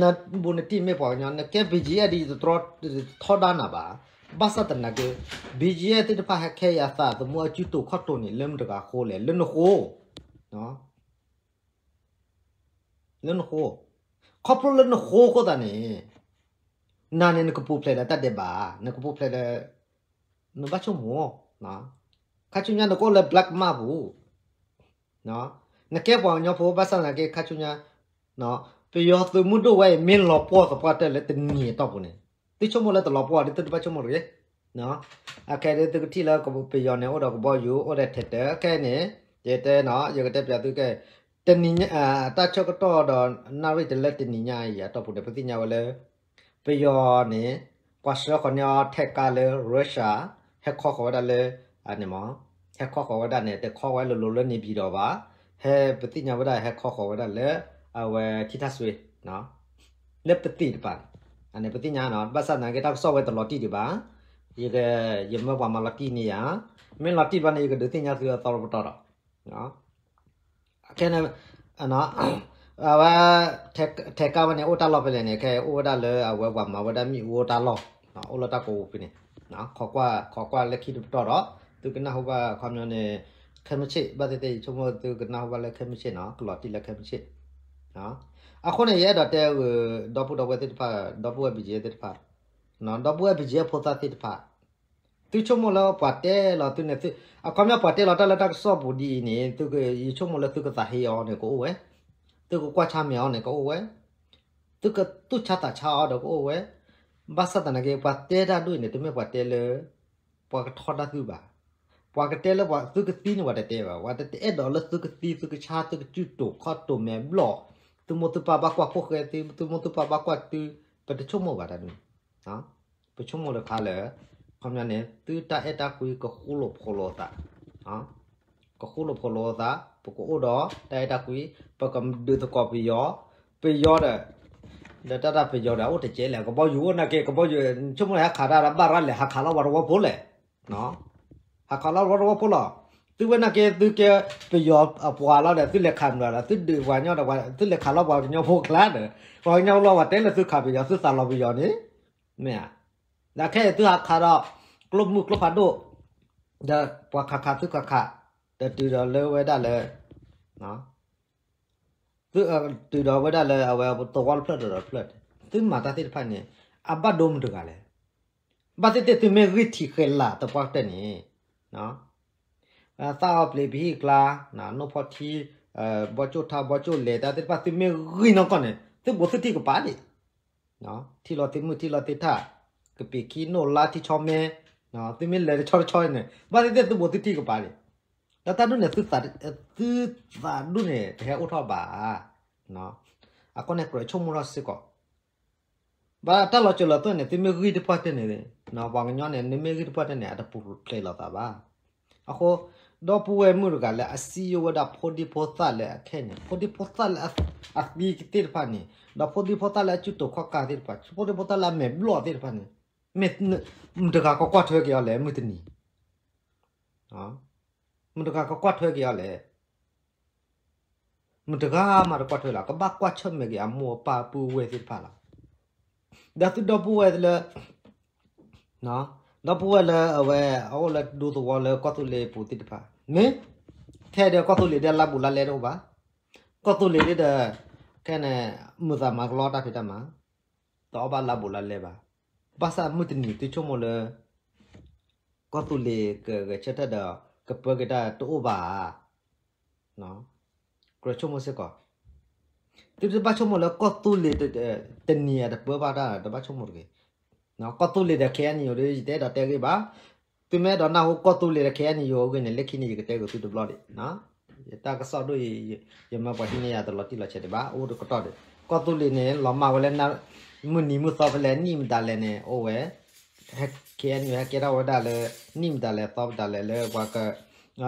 နဘူးနတံၢ်မ့ၢ်ပှၤကညီ, နကဲ BGF ဒ်ယတတြီထီဒါနၤဘၣ်. ဘၣ်ဆၣ်သနာ်က့ BGF သ့ၣ်တဖၣ်ဟဲခဲအံၤအသးသမူ အစုတိာ်ခီၣ်တိာ်န့ၣ် လၢမတၤတဂၤအဃိလဲၣ်, လၢနဃိ, လၢနဃိ, ခီဖျိလၢနဃိအဃိသတးန့ၣ် နၤန့ၣ် နကပူၤဖျဲးဒီးတၢ်ဒဲးဘး, နကပူၤဖျဲးဒီး နဘၣ်ဆိကမိၣ်, ခါဆူညါနကအိၣ်လၢ black mark ပူၤ နကဲပှၤကညီဖိ ဘၣ်ဆၣ်သနာ်က့ ခါဆူညါ ပယီၤသုးမုၢ်ဒိၣ်ဝဲအံၤ မ့ၢ်လီၤပှီၢ်သပှၢ်တၢၢ်လၢတနံၤအတီၢ်ပူၤန့ၣ် သုဆိကမိၣ်လၢတလီၤပှီၢ်ဒ်သုတဘၣ်ဆိကမိၣ်တဂ့ၤ. အခဲဒ်သုကထံၣ်လၢပယီၤန့ၣ် အိၣ်ဒီးကဘီယူၤ အိၣ်ဒီးထဲးတၢး ခဲအံၤန့ၣ် ယတဲနီၤ ယကတဲပျးသုခဲ တနံၤညါ တၢ်ဆၢကတီၢ်ဒီးနၣ်ရံၣ်တလၢတနံၤညါအံၤအတီၢ်ပူၤန့ၣ် ပသ့ၣ်ညါဝဲလၢ ပယီၤန့ၣ် ပှၤဆှၢဃီၤန့ၢ်အီၤထဲးကါလၢ Russia ဟဲခီဃီၤဝဲဒၣ်လၢ န့ၣ်မး ဟဲခီဃီၤဝဲဒၣ်န့ၣ် တခီဝဲလိၤလိၤလၢ နေပြည်တော် ဘၣ်, ဟဲပသ့ၣ်ညါဝဲဒၣ် ဟဲခီဃီၤဝဲဒၣ်လၢ အဝဲထံထၣ်စွ့ လၢပသ့ၣ်တဖၣ်န့ၣ် အန့ၣ်ပသ့ၣ်ညါနီၤ ဘၣ်ဆၣ်သနာ်က့ တၢ်ကစီၣ်ဝဲတလီၤတံၢ်ဒံးဘၣ်, ယက ယမၢပှၤမၤလီၤတံၢ်န့ၢ်ယၤ, မ့ၢ်လီၤတံၢ်ဘၣ်န့ၣ် ယကဒုးသ့ၣ်ညါသုအသီတပတီၢ်ဒီး ခဲန့ၣ် အဝဲ ထဲးကါဝဲန့ၣ် အိၣ်တၢ်လီၢ်ဖဲလဲၣ်န့ၣ် ခဲအံၤအိၣ်ဝဲဒၣ်လၢအဝဲပှၤမၤဝဲဒၣ်မ့ၣ်အူအိၣ်တၢ်လီၢ်, အိၣ်လၢတၢ်ကိးပူၤဖဲန့ၣ်, ခိးကွၢ် ခိးကွၢ်လၢခံတပတီၢ်ဒီး သုကနၢ်ဟူဘၣ်ခီပညီန့ၣ် ခဲမုၢ်ဆ့ၣ် ဘၣ်သ့ၣ်သ့ၣ် ယဆိကမိၣ်သုကနၢ်ဟူဘၣ်လၢခဲမုၢ်ဆ့ၣ်နီၤ ကလီၤတံၢ်လၢခဲမုၢ်ဆ့ၣ် အဃိန့ၣ် ယအဲၣ်ဒိးတဲ ဒီပုၢ်ဒီဝဲၢ်သ့ၣ်တဖၣ် ဒီပုၢ်ဝဲၢ် BGF သ့ၣ်တဖၣ်, ဒီပုၢ်ဝဲၢ် BGF ဖိသၣ်သ့ၣ်တဖၣ် သုဆိကမိၣ်လၢပှၤတဲလီၤသုန့ၣ် အခီပညီပှၤတဲလီၤတၢ်လၢတၢ်ကစီၣ်ပူၤဒ်အံၤန့ၣ် ယဆိကမိၣ်လၢသုကသးဟ့အီၤန့ၣ်ကအိၣ်ဝဲ, သုကကွၢ်ဆါမဲာ်အီၤန့ၣ်ကအိၣ်ဝဲ, သုကသူၣ်ဆါသးဆါအီၤဒီးကအိၣ်ဝဲ, ဘၣ်ဆၣ်သနာ်က့ ပှၤတဲတၢ်ဒ်အံၤန့ၣ် တမ့ၢ်ပှၤတဲလၢ ပှၤကထီဒါသုဘၣ်, ပှၤကတဲလၢပှၤသုကသံန့ၣ် ပှၤတတဲဘၣ်, ပှၤတအဲၣ်ဒိးလၢသုကသံ သုကဆါ သုကစုၣ်တိာ်ခီၣ်တိာ်မဲာ်ဘျီၣ်, သု သုမိၢ်သုပၢ်ဘၣ်ကွၢ်ဖိၣ်ဃဲသု, သုမိၢ်သုပၢ်ဘၣ်ကွၢ်သု, ပတဆိကမိၣ်ဘၣ်တၢ်ဒ်န့ၣ်. ပဆိကမိၣ်လၢခါလၢ ခီပညီန့ၣ် သုတၢ်အဲၣ်တၢ်ကွံကဃူလိာ်ဖိးလိာ်အသး, ကဃူလိာ်ဖိးလိာ်အသး, ပကအိၣ်ဒီးတၢ်အဲၣ်တၢ်ကွံ, ပကဒုးသကိးပယီၤ, ပယီၤဒီး ဒီးတၢ်တၢ်ပယီၤဒီး အအိၣ်တကဲလဲၣ်, ကဘီယူၤအိၣ်နာ်က့ ကဘီယူၤ ဆိကမိၣ်ဟဲခးတၢ်ဒီး ဘၣ်ရၣ်လဲၣ် ဟးခးလီၤပှၤတဝီဖိလဲၣ်, ဟးခးလီၤပှၤတဝီဖိလီၤ. သုဝဲနာ်က့ သုကဲပယီၤအပှၤလီၤဒီး သုလဲၤခးမနုၤဒီး သုဒုးပှၤကညီဒီး သုလဲၤခးလီၤပှၤကညီဖိကျါဒီး ပှၤကညီလီၤ ပှၤတဲလၢသုခးပယီၤ သုသးလီၤပယီၤန့ၣ်, မ့ၢ်ဧါ. ဒီးခဲအံၤသုဟးခးဒီး ကျိမုၢ်ကျိဖးဒိၣ်, ဒီးပှၤခးခးသုခးခး, ဒီးတုၤဒီးလၢဝဲဒၣ်လၢ သု တုၤဒီးဝဲဒၣ်လၢအဝဲသဝီတဖျၢၣ်ဒီးတဖျၢၣ်, သုမၤတၢ်သ့ၣ်တဖၣ်န့ၣ် အဘၣ်ဒိမတဂၤလဲၣ်. ဘၣ်သ့ၣ်သ့ၣ်သုမ့ၢ်ဂံၢ်ထံးဃဲၤလၤသပှၢ်ကတၢၢ်န့ၣ်, သၣ်အီၣ်ပျ့ၤပဟံၣ်ကျါ, နိၣ်ဖီၣ်ထံ, ဘီကၠိၣ်ထါ ဘီကၠိၣ်လဲၤ တၢ်သ့ၣ်တဖၣ် သုမ့ၢ်ဂံၢ်နီၢ်ကီၢ်န့ၣ် သုဘူးသုထံၣ်ကပၤဒံး, ထံၣ်လီၤသ့ၣ်မုၢ်ထံၣ်လီၤသ့ၣ်ထၣ်, ကပံာ်ခံနိၣ်လါထံဆီမဲ, သုမ့ၢ်လဲၤတဆီတဆီန့ၣ် ဘၣ်သ့ၣ်သ့ၣ်သုဘူးသုထံၣ်ကပၤဒံး, ဒီးတၢ်ဒ်န့ၣ် သုသးဒ်န့ၣ် တဟဲအိၣ်ထီၣ်ဘၣ်. အဃိန့ၣ် ကြၢးဆိကမိၣ်ထီၣ်စ့ၢ်ကီး ဘၣ်တၢ်လီၤစၢၤလီၤသွဲၣ်န့ၣ် သုမ့ၢ်ဂံၢ်တပှၢ်တၢၢ်န့ၣ်, ပှၤကညီန့ၣ် နမ့ၢ်ဂံၢ်တပှၢ်တၢၢ်န့ၣ် အတပူၤဖျဲးလိာ်သးဘၣ်. အဃိ ဒီပုၢ်ဝဲၢ်မုၣ်တဂၤလၢအစံယိၣ်ဝဲဒၣ်ဖိဒံဖိသၣ်လၢအခဲန့ၣ် ဖိဒံဖိသၣ်လၢအသံသ့ၣ်တဖၣ်န့ၣ် ဒီးဖိဒံဖိသၣ်လၢအစုတိာ်ခီၣ်ကၢ်သ့ၣ်တဖၣ် ဖိဒံဖိသၣ်လၢအမဲာ်ဘျီၣ်သ့ၣ်တဖၣ်န့ၣ် မ့ၢ်မတဂၤကကွၢ်ထွဲက့ၤအီၤလဲၣ် မုၢ်တနံၤ မတဂၤကကွၢ်ထွဲက့ၤအီၤလဲၣ်. မတဂၤမးတကွၢ်ထွဲလီၤ. ကဘၣ်ကွၢ်ဆၢၣ်မဲာ်က့ၤအမိၢ်အပၢ်ပုၢ်ဝဲၢ်သ့ၣ်တဖၣ်လီၤ. ဒီးသုဒီပုၢ်ဝဲၢ်လၢ ဒီပုၢ်ဝဲၢ်လၢအဝဲ အအိၣ်လၢဒူသဝီလၢကီၢ်သူလ့ၤပူၤသ့ၣ်တဖၣ် မ့ၢ် ထဲဒီးကီၢ်သူလ့ၤဒီးလါဘူးလါလဲတအိၣ်ဘၣ်. ကီၢ်သူလ့ၤဒ်ဒီး ခဲန့ၣ် မုာ်သးမၤကလီတၢ်ဖံးတၢ်မၤ တအီၣ်ဘၣ်လါဘူးလါလဲဘၣ်. ဘၣ်ဆၣ်မုၢ်တနံၤသုဆိကမိၣ်လၢ ကီၢ်သူလ့ၤကဂဲၤဆၢထၢၣ်ဒီး ကပၢက့ၤတၢ်တအိၣ်ဘၣ်ဧါ. ကြၢးဆိကမိၣ်စ့ၢ်ကီး သုတဘၣ်ဆိကမိၣ်လၢကီၢ်သူလ့ၤတနံၤအတပၢဘၣ်တၢ် တဘၣ်ဆိကမိၣ်တဂ့ၤ. ကီၢ်သူလ့ၤဒီး ခဲအံၤန့ၣ် ယတအဲၣ်ဒိးတဲဂ့ၢ်ဘၣ်. သုမ့ၢ်အဲၣ်ဒိးနၢ်ဟူကီၢ်သူလ့ၤဒီး ခဲအံၤန့ၣ် အဂ့ၢ်န့ၣ် လၢခံန့ၣ် ယကတဲဂ့ၤသုတဘျီဒံး. ယတၢ်ကစီၣ်ဒိၣ်အံၤ ယမၢပှၤဟံးန့ၢ်ယၤတလီၤတံၢ်လီၤဆဲးဒံးဘၣ် အိၣ်တကတီၢ်ဒံး. ကီၢ်သူလ့ၤန့ၣ် လီၤမၢ်ဝဲလၢ မုၢ်နံၤမုၢ်သီဖဲလဲၣ် နံၣ်မတၤလဲၣ်န့ၣ် အိၣ်ဝဲ ခဲအံၤန့ၣ် ဟဲကဲထီၣ်ဝဲဒၣ်လၢ နံၣ်မတၤလဲၣ်သီမတၤလဲၣ်လၢပှၤက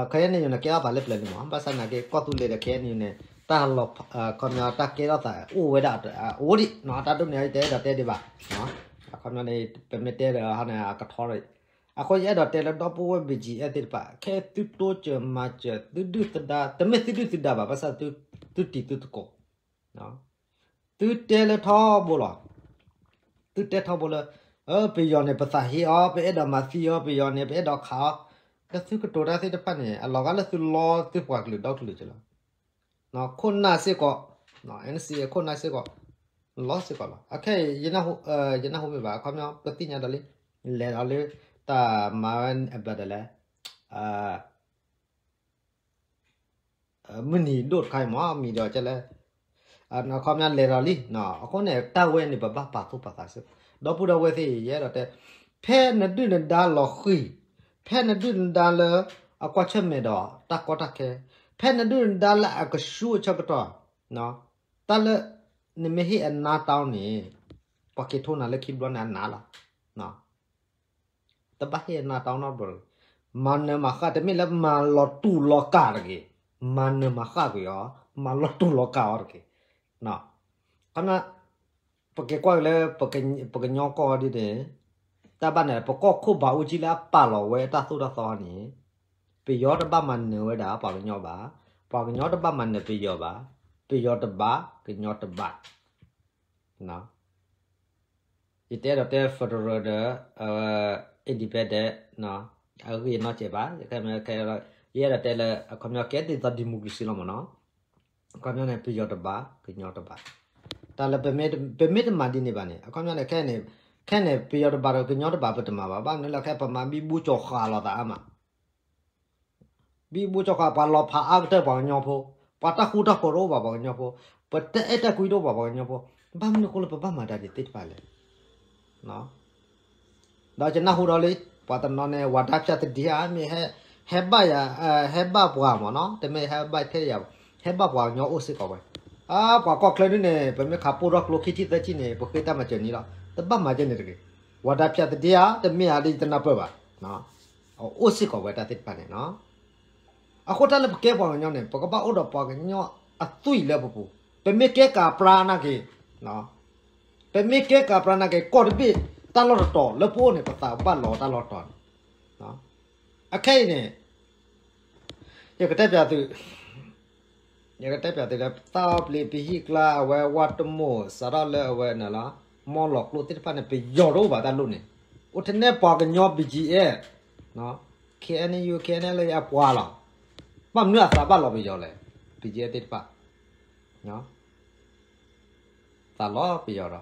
ခဲအံၤန့ၣ် ယန့ၣ်ကဲထီၣ်သးလၢပျၢၤန့ၣ်မး ဘၣ်ဆၣ်နာ်က့ ကီၢ်သူလ့ၤဒီး ခဲအံၤန့ၣ် တၢ်လီၤ ခီပညီ တၢ်ကဲထီၣ်သးအိၣ်ဝဲဒၣ်အိၣ်ဒံး တၢ်ဒိၣ်န့ၣ် ယတအဲၣ်ဒိးတဲဒံးဘၣ်. ခီပညီန့ၣ် ပမ့ၢ်တဲဒီးန့ၣ် အကထီဒီး အဃိယအဲၣ်ဒိးတဲလၢဒီပုၢ်ဝဲၢ် ဘီၣ်ကၠံၣ်အဲၣ်သ့ၣ်တဖၣ် ခဲသုတိစၢၤမၤစၢၤ သုဒုၣ်သုဒါ တမ့ၢ်သုဒုၣ်သုဒါဘၣ် ဘၣ်ဆၣ်သုတံၤသုသကိး သုတဲလၢထီဘိလီၤ. သုတဲထီဘိလၢ ပယီၤန့ၣ် ပသးဟ့အီၤ ပအဲၣ်ဒိးမၤသံအီၤ ပယီၤန့ၣ် ပအဲၣ်ဒိးခးအီၤ ဒီးသုကတိၤတၢ်သ့ၣ်တဖၣ်န့ၣ် အလီၤဂာ်လၢသုလီသုပှၤကလုာ်ဒီကလုာ်ကလီၤ. ခိၣ်နၢ်စ့ၢ်ကီး NCA ခိၣ်နၢ်စ့ၢ်ကီး လီၤစ့ၢ်ကီးလီၤ. အခဲအံၤ ယနၢ်ဟူမ့ၢ်ဘၣ် အခီပညီ ပသ့ၣ်ညါဒီးလံ လဲၤဒီးလၢ တၢ်မၤဝဲအဘၢၣ်ဒၣ်လဲၣ် မုၢ်နံၤဒိၣ်တခါအံၤမ့ၢ် မံၤဒီးကဲလဲၣ် အခီပညီလဲၤဒီးလံ. အဃိန့ၣ် တၢ်ဝဲန့ၣ် ပဘၣ်ပာ်သူၣ်ပာ်သးစ့ၢ်ကီး ဒီပုၢ်ဒီဝဲၢ်သ့ၣ် ယအဲၣ်ဒိးတဲ ဖဲနဒုၣ်နဒါလီၤဃံၤ ဖဲနဒုၣ်နဒါလၢ အကွၢ်ဆၢၣ်မဲာ်ဒီးတၢ်ကီတၢ်ခဲ ဖဲနဒုၣ်နဒါလၢအကဆူအဆၢကတီၢ် တၢ်လၢ နမ့ၢ်ဟ့ၣ်အနါတၢ်န့ၣ် ပှၤက့ၤထိနၤလၢခံဘျီန့ၣ်အနါလီၤ. တဘၣ်ဟ့ၣ်အနါတၢ်နီတဘျီတဂ့ၤ. မၤနၢၤမၤဃၣ် တမ့ၢ်လၢမၤလီၤတူာ်လီၤကာ်တဂ့ၤ. မၤနၢၤမၤဃၣ်ကွံာ်အီၤ မၤလီၤတူာ်လီၤကာ်အီၤတဂ့ၤ. ခီပညီ ပက့ၤကွၢ်က့ၤလၢ ပကညီကီၢ်ဒ်န့ၣ် တၢ်ဘၣ်န့ၣ် ပကီၢ်ခိၣ်ဘးအူကၠံလၢအပာ်လီၤဝဲတၢ်သိၣ်တၢ်သီန့ၣ် ပယီၤတဘၣ်မၤနၢၤဝဲဒၣ်ပှၤကညီဘၣ်. ပှၤကညီတဘၣ်မၤနၢၤပယီၤဘၣ်. ပယီၤတဘၣ် ကညီတဘၣ် ယတအဲၣ်ဒိးတဲ federal ဒီး independent အဂ့ၢ်အနီၢ်ကဲးဘၣ်. ယအဲၣ်ဒိးတဲလၢ အခီပညီကဲဒ်သိး democracy လီၤမ့ၢ်နီၤ. အခီပညီန့ၣ် ပယီၤတဘၣ် ကညီတဘၣ်. တၢ်လၢပမ့ၢ်တမၤဒ်န့ၣ်ဘၣ်န့ၣ် အခီပညီန့ၣ် ခဲန့ၣ် ခဲန့ၣ် ပယီၤတဘၣ်ဒီးကညီတဘၣ် ပတမၤဘၣ်. ဘၣ်မနုၤလဲၣ် ခဲပမၤဘံဘူကၠီၤဃာ်လိာ်သးအါမး ဘံဘူကၠီၤဃာ် ပှၤလီၤဖးအါကတၢၢ်ပှၤကညီဖိ, ပှၤတၢ်ဃူတၢ်ဖိးတအိၣ်ဘၣ်ပှၤကညီဖိ, ပတၢ်အဲၣ်တၢ်ကွံတအိၣ်ဘၣ်ပှၤကညီဖိ, ဘၣ်မနုၤအဃိလၢပဘၣ်မၤတၢ်ဒ်သ့ၣ်တဖၣ်လဲၣ်. ဒီးယနၢ်ဟူဒီးလံ ပှၤတနီၤန့ၣ် ဝၤဒၣ်ဖၠၣ်သဒံဧါ မ့ၢ်ဟဲဘၣ်ယၤ ဟဲဘၣ်ပှၤမ့ၢ်နီၤ တမ့ၢ်ဟဲဘၣ်ထဲယၤဘၣ် ဟဲဘၣ်ပှၤကညီအိၣ်စ့ၢ်ကီးဝဲ အါ ပှၤကီၢ်ချၢဒ်န့ၣ် ပမ့ၢ်ခးပိၢ်ထီၣ်ကျိခံထံၣ်သၢထံၣ်န့ၣ် ပဃ့တၢ်မၤစၢၤန့ၣ်လီၤ. တဘၣ်မၤစၢၤန့ၣ်တဂ့ၤ. ဝၤဒၣ်ဖၠးသဒ့ဧါ တမ့ၢ်ဧါဒီးယတနၢ်ပၢၢ်ဘၣ်. အအိၣ်စ့ၢ်ကီးဝဲတၢ်သ့ၣ်တဖၣ်န့ၣ် အဃိတၢ်လၢပကဲပှၤကညီန့ၣ် ပကဘၣ်အိၣ်ဒီးပှၤကညီအသွံၣ်လၢပပူၤ, ပမ့ၢ်ကဲကးပြါနာ်က့ၤ, ပမ့ၢ်ကဲကးပြါနာ်က့ၤ ကီၢ်တဘ့ၣ်တၢ်လီၢ်တတီၤလၢပအိၣ်န့ၣ် ပသးဘၣ်လီၤတၢ်လီၢ်တတီၤန့ၣ်. အခဲအံၤန့ၣ် ယကတဲပၠးသု, ယကတဲပၠးသုလၢ သၣ်အီၣ်ပျံၤပဟံၣ်ကျါ အဝဲဝၢ်တမိၢ် စးထီၣ်လၢအဝဲန့ၣ်လီၤ, မီၢ်လီၤကျိသ့ၣ်တဖၣ်န့ၣ် ပယီၤတအိၣ်ဘၣ်တၢ်လိၣ်န့ၣ်, အိၣ်ထဲန့ၣ်ပှၤကညီ BGF, KNU KNLA အပှၤလီၤ. ဘၣ်မနုၤအသးဘၣ်လီၤပယီၤလဲၣ်, BGF သ့ၣ်တဖၣ် သးလီၤပယီၤဒီး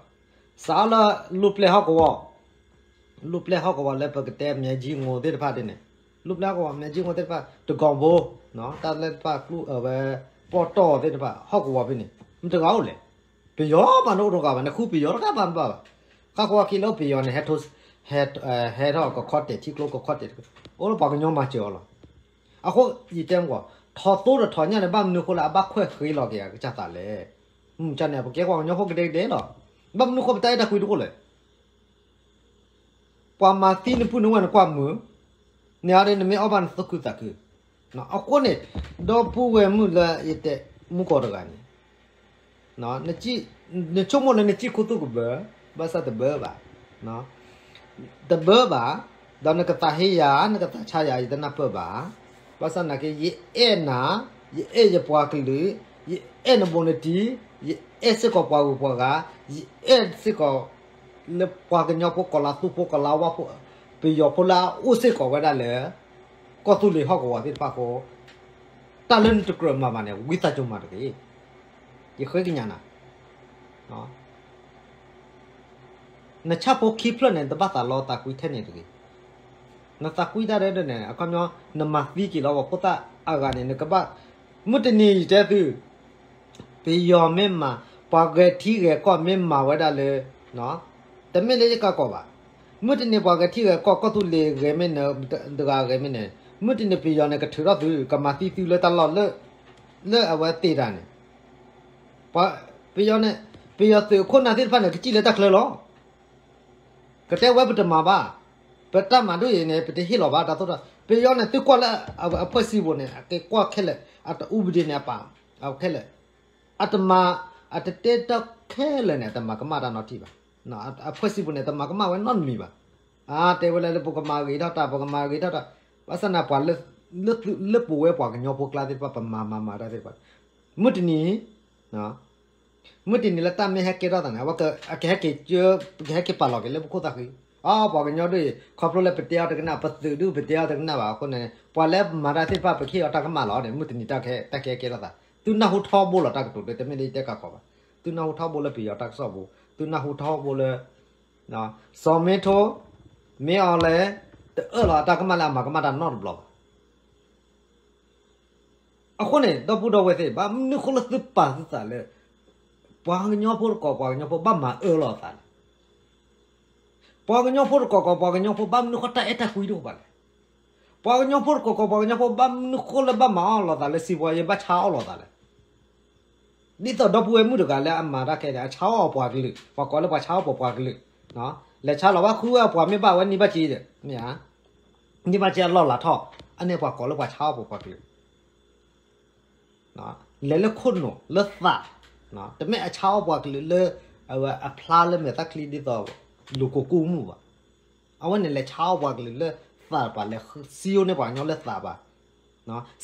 စးထီၣ်လၢလူၢ်ပျဲၢ်ဟီၣ်ကဝီၤ, လူၢ်ပျဲၢ်ဟီၣ်ကဝီၤလၢပကတဲမဲာ်ကၠံငိၤသ့ၣ်တဖၣ်ဒ်န့ၣ်, လူၢ်ပျဲၢ်ဟီၣ်ကဝီၤမဲာ်ကၠံငိၤသ့ၣ်တဖၣ် တကီၢ်ဘိ, တၢ်လၢတဖၣ်ကျူအဝဲ ပီၣ်တီၢ်သ့ၣ်တဖၣ် ဟီၣ်ကဝီၤဖဲန့ၣ် မတဂၤအိၣ်လဲၣ်. ပယီၤပှၤန့ၣ်အိၣ်တဂၤဘၣ်, နဃုပယီၤတဂၤဘၣ်မတဘၣ်ဘၣ်. ဃၣ်ဃီခံလၢပယီၤန့ၣ် ဟဲထီၣ်ကခီၣ်တဲာ်ထံကျိ ကခီၣ်တဲာ်ထံကျိ အိၣ်လၢပှၤကညီမၤစၢၤအီၤလီၤ. အဃိယတဲမ့ၢ်ကွၢ် ထီၣ်သိဒီးထီၣ်ညၣ်န့ၣ် ဘၣ်မနုၤအဃိလၢအဘၣ်ခွဲးဃ့လီၤက့ၤအကစၢ်သးလဲၣ်. မုၢ်မဆါန့ၣ် ပကဲပှၤကညီဖိကဒဲကဒဲလီၤ. ဘၣ်မနုၤအဃိပတၢ်အဲၣ်တၢ်ကွံတအိၣ်လဲၣ်. ပှၤမၤသံနပုၢ်နဝဲၢ်နကွၢ်မုာ်, န့ၣ်အီၤဒီးနမ့ၢ်အီၣ်ဘၣ်နသူၣ်ခုသးခု. အဃိန့ၣ် ဒီပုၢ်ဝဲၢ်မုၣ်လၢယတဲမူကီၢ်တဂၤန့ၣ် နဆိကမိၣ်လၢနစံၣ်ခိၣ်သူၣ်ကဘၢ, ဘၣ်ဆၣ်တဘၢဘၣ်, တဘၢဘၣ်, ဒီးနကသးဟ့ယၤ နကသးဆါယၤ ယတနၢ်ပၢၢ်ဘၣ်. ဘၣ်ဆၣ်နာ်က့ ယအဲၣ်နၤ, ယအဲၣ်ယပှၤကလုာ်, ယအဲၣ်နဘူးနတံၢ်, ယအဲၣ်စ့ၢ်ကီးပှၤဂုၤပှၤဂၤ, ယအဲၣ်စ့ၢ်ကီး လၢပှၤကညီဖိကီၢ်လါသူဖိကီၢ်လါဝါဖိ ပယီၤဖိလၢအအိၣ်စ့ၢ်ကီးဝဲဒၣ်လၢ ကီၢ်သူလ့ၤဟီၣ်ကဝီၤသ့ၣ်တဖၣ်အဃိ တၢ်လၢနတကြၢးမၤဘၣ်န့ၣ် ဝံသးစူၤမၤတဂ့ၤ. ယဃ့ကညးနၤ, နဆၣ်ဖိခံဖျၢၣ်န့ၣ် တဘၣ်သးလီသးကွံထဲန့ၣ်တဂ့ၤ. နသးကွံတၢ်ဒဲးဒဲးန့ၣ် အခီပညီ နမၤသံက့ၤလီၤပှၤဖိသၣ်အဂၤန့ၣ် နကဘၣ်, မုၢ်တနံၤယတဲသု ပယီၤမ့ၢ်မၤ, ပှၤဂဲၤထံဂဲၤကီၢ်မ့ၢ်မၤဝဲဒၣ်လၢ, တမ့ၢ်လၢယကးကီးဘၣ်. မုၢ်တနံၤပှၤဂဲၤထံဂဲၤကီၢ် ကီၢ်သူလ့ၤဂဲၤမ့ၢ်နတဂၤဂဲၤမ့ၢ်န့ၣ် မုၢ်တနံၤပယီၤန့ၣ် ကထုးထီၣ်သု ကမၤသံသုလၢတၢ်လီၢ်လၢ, လၢအဝဲသ့ၣ်တၢ်န့ၣ် ပယီၤန့ၣ်, ပယီၤသုးခိၣ်နၢ်သ့ၣ်တဖၣ်န့ၣ် ကစံၣ်လၢတၢ်ချၢလီၤ. ကတဲဝဲပတမၤဘၣ်, ပတၢ်မၤဒိၣ်အံၤန့ၣ် ပတဟ့ၣ်လီၤဘၣ်တၢ်သိၣ်တၢ်, ပယီၤန့ၣ် သုကွၢ်လၢအဖှဲၣ်စံးပူၤန့ၣ် အက့ၤကွၢ်ခဲလၢာ်, အတအူပဒ့န့ၣ်အပာ်, အခဲလၢာ်, အတမၤ, အတတဲတၢ်ခဲလၢာ်န့ၣ် အတမၤကမၣ်တၢ်နီတထံၣ်ဘၣ်. အဖှဲၣ်စံးပူၤန့ၣ် တမၤကမၣ်ဝဲနီတမံၤဘၣ်. အတဲဝဲလၢ လၢပကမၤဂ့ၤထီၣ်တၢ် ပကမၤဂ့ၤထီၣ်တၢ်, ဘၣ်ဆၣ်န့ၣ်ပှၤလၢ, လၢပဝဲပှၤကညီဖိကျါသ့ၣ်တဖၣ် ပမၤမၤမၤတၢ်သ့ၣ်တဖၣ်, မုၢ်တနံၤ မုၢ်တနံၤလၢတၢ်မ့ၢ်ဟဲကဲထီၣ်သးန့ၣ် အဝဲကဟဲက့ၤ, ကဟဲက့ၤပာ်လီၤက့ၤလၢပခိၣ်သၣ်ဃံ, အပှၤကညီဒ်အံၤ ခီဖျိလၢပတဲအီၤတကနၣ် ပသုးဒုးပတဲအီၤတကနၣ်ဘၣ်အဃိန့ၣ် ပှၤလၢမၤတၢ်သ့ၣ်တဖၣ် ပကဟ့ၣ်အီၤတၢ်ကမၣ်လီၤန့ၣ် မုၢ်တနံၤတၢ်ကဟဲကဲထီၣ်သး, သုနၢ်ဟူထီဘိလီၤတၢ်ကတိၤဒ် တမ့ၢ်လၢယတဲကးကီးဘၣ်, သုနၢ်ဟူထီဘိလၢပယီၤတၢ်ကစီၣ်ပူၤ, သုနၢ်ဟူထီဘိလၢ စီၤမ့ထိ, မ့ၢ်အီၤလဲၣ်, တအၢၣ်လီၤအတၢ်ကမၣ်လၢအမၤကမၣ်တၢ်နီတဘျီဘၣ်. အဃိန့ၣ် ဒီပုၢ်ဒီဝဲၢ်သ့ၣ် ဘၣ်မနုၤဃိလၢသုပာ်သုသးလၢ ပှၤကညီဖိတကီၢ် ပှၤကညီဖိဘၣ်မၤအၢလီၤအသးလဲၣ်. ပှၤကညီဖိတကီၢ်ကီၢ် ပှၤကညီဖိဘၣ်မနုၤဃိတၢ်အဲၣ်တၢ်ကွံတအိၣ်ဘၣ်လဲၣ်. ပှၤကညီဖိတကီၢ်ကီၢ် ပှၤကညီဖိဘၣ်မနုၤဃိလၢဘၣ်မၤအီၣ်လီၤသးလၢစံးပှၤယဲ ဘၣ်ဆါအီၣ်လီၤသးလဲၣ်. ဒ်သိးဒီပုၢ်ဝဲၢ်မုၣ်တဂၤလၢအမၤတၢ်ခဲန့ၣ် အဆါအီၣ်ပှၤကလုာ်, ပှၤကိးလၢပှၤဆါအီၣ်ပှၤပှၤကလုာ်, လဲၤဆါလီၤဘၣ်ဃုဝဲပှၤမ့ၢ်ဘၣ်ဝဲနံၣ်ဘၣ်က့ဒီး မ့ၢ်ဧါ, နံၣ်ဘၣ်က့အလီၢ်လၤထီၣ်, အန့ၣ်ပှၤကိးလၢပှၤဆါအီၣ်ပှၤပှၤကလုာ် လဲၤလၢခိၣ်နူာ်လၢသး, တမ့ၢ်အဆါအီၣ်ပှၤကလုာ်လၢ အဝဲအဖျါလၢမဲာ်သၣ်ချံဒ်သိး လူၤကိးကူၣ်မုၢ်ဘၣ်. အဝဲန့ၣ်လဲၤဆါအီၣ်ပှၤကလုာ်လၢသးပၤ လဲၤစံယိၣ်န့ၢ်ပှၤကညီလၢသးပၤ,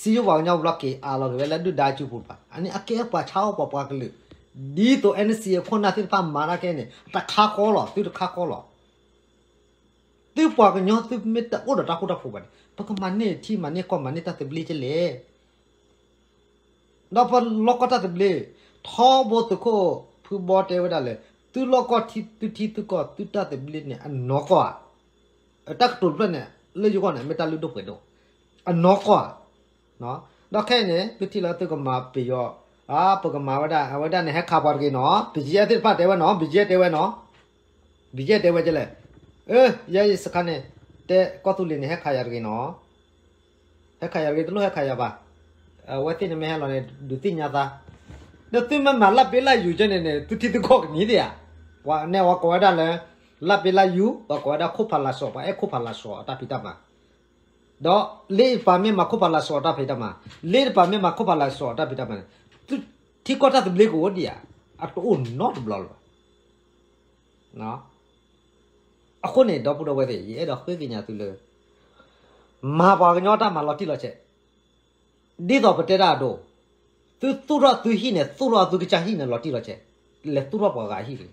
စံယိၣ်ပှၤကညီဘျီက့ၤအးလီၤက့ၤဝဲလၢဒုၣ်ဒါစုပူၤတဖၣ်, အန့ၣ်အကဲပှၤဆါအီၣ်ပှၤပှၤကလုာ်, ဒ်သိး NCA အခိၣ်နၢ်သ့ၣ်တဖၣ်မၤတၢ်ခဲန့ၣ် တခါဃီလီၤ သုတခါဃီလီၤ. သုပှၤကညီသုမ့ၢ်တအိၣ်ဒီးတၢ်ဃူတၢ်ဖိးဘၣ်န့ၣ် ပကမၤန့ၢ်ထံမၤန့ၢ်ကီၢ်မၤန့ၢ်တၢ်သဘျ့ကလဲၣ်. ဒီးပလီၢ်ကီၢ်တၢ်သဘျ့, ထီဘိသုးခိၣ်ဖုဘီတဲဝဲဒၣ်လၢ သုလီၢ်ကီၢ်ထံသုထံသုကီၢ်သုတၢ်သဘျ့န့ၣ် အနီၢ်ကီၢ်ဧါ. တၢ်ကတိၤတဖျၢၣ်န့ၣ် လၢယဂီၢ်န့ၣ် မ့ၢ်တၢ်လုၢ်ဒိၣ်ပှ့ၤဒိၣ်, အနီၢ်ကီၢ်ဧါ. ဒီးခဲအံၤန့ၣ် သုထံၣ်လၢသုကမၤပယီၤ, ပကမၤဝဲဒၣ် အဝဲဒၣ်န့ၣ် ဟဲခးပှၤတဂ့ၤနီၤ, BGF သ့ၣ်တဖၣ်တဲဝဲနီၤ, BGF တဲဝဲနီၤ, BGF တဲဝဲကလဲၣ်, ယဲယစခါန့ၣ် တဲကီၢ်သူလ့ၤန့ၣ် ဟဲခးယၤတဂ့ၤနီၤ, ဟဲခးယၤတဂ့ၤ တလိၣ်ဟဲခးယၤဘၣ်, အဝဲသ့ၣ်န့ၣ်မ့ၢ်ဟဲလီၤန့ၣ် ဒုးသ့ၣ်ညါသး, ဒီးသုမ့ၢ်မၤလၢ်ပ့လၢ်ယူၤကဲန့ၣ်န့ၣ် သုထံသုကီၢ်ကနံၤသ့ဧါ. ပှၤန့ၣ် ပှၤကိးဝဲဒၣ်လၢ လၢ်ပ့လၢ်ယူၤ, ပှၤကိးဝဲဒၣ်ခိၣ်ဖးလၤစိး, ပှၤအဲၣ်ခိၣ်ဖးလၤစိးအတၢ်ဖံးတၢ်မၤ, ဒီးလ့တပၤမ့ၢ်မၤခိၣ်ဖးလၤစိးအတၢ်ဖံးတၢ်မၤ, လ့တပၤမ့ၢ်မၤခိၣ်ဖးလၤစိးအတၢ်ဖံးတၢ်မၤန့ၣ် ထံကီၢ်တၢ်သဘျ့ကအိၣ်ဒံးဧါ, အတအိၣ်နီတဘျီလၢၤဘၣ်. အဃိန့ၣ် ဒီပုၢ်ဒီဝဲၢ်သ့ၣ်, ယအဲၣ်ဒိးဃ့ကညးသုလၢ မၤပှၤကညီတၢ်မၤလီၤတံၢ်လီၤဆဲး, ဒ်သိးပတဲတၢ်အဒိ, သုသူၣ်ထီၣ်သုဟံၣ်န့ၣ် သူၣ်ထီၣ်သုကစၢ်ဟံၣ်န့ၣ်လီၤတံၢ်လီၤဆဲး, လဲၤသူၣ်ထီၣ်ပှၤဂၤဟံၣ်တဂ့ၤ.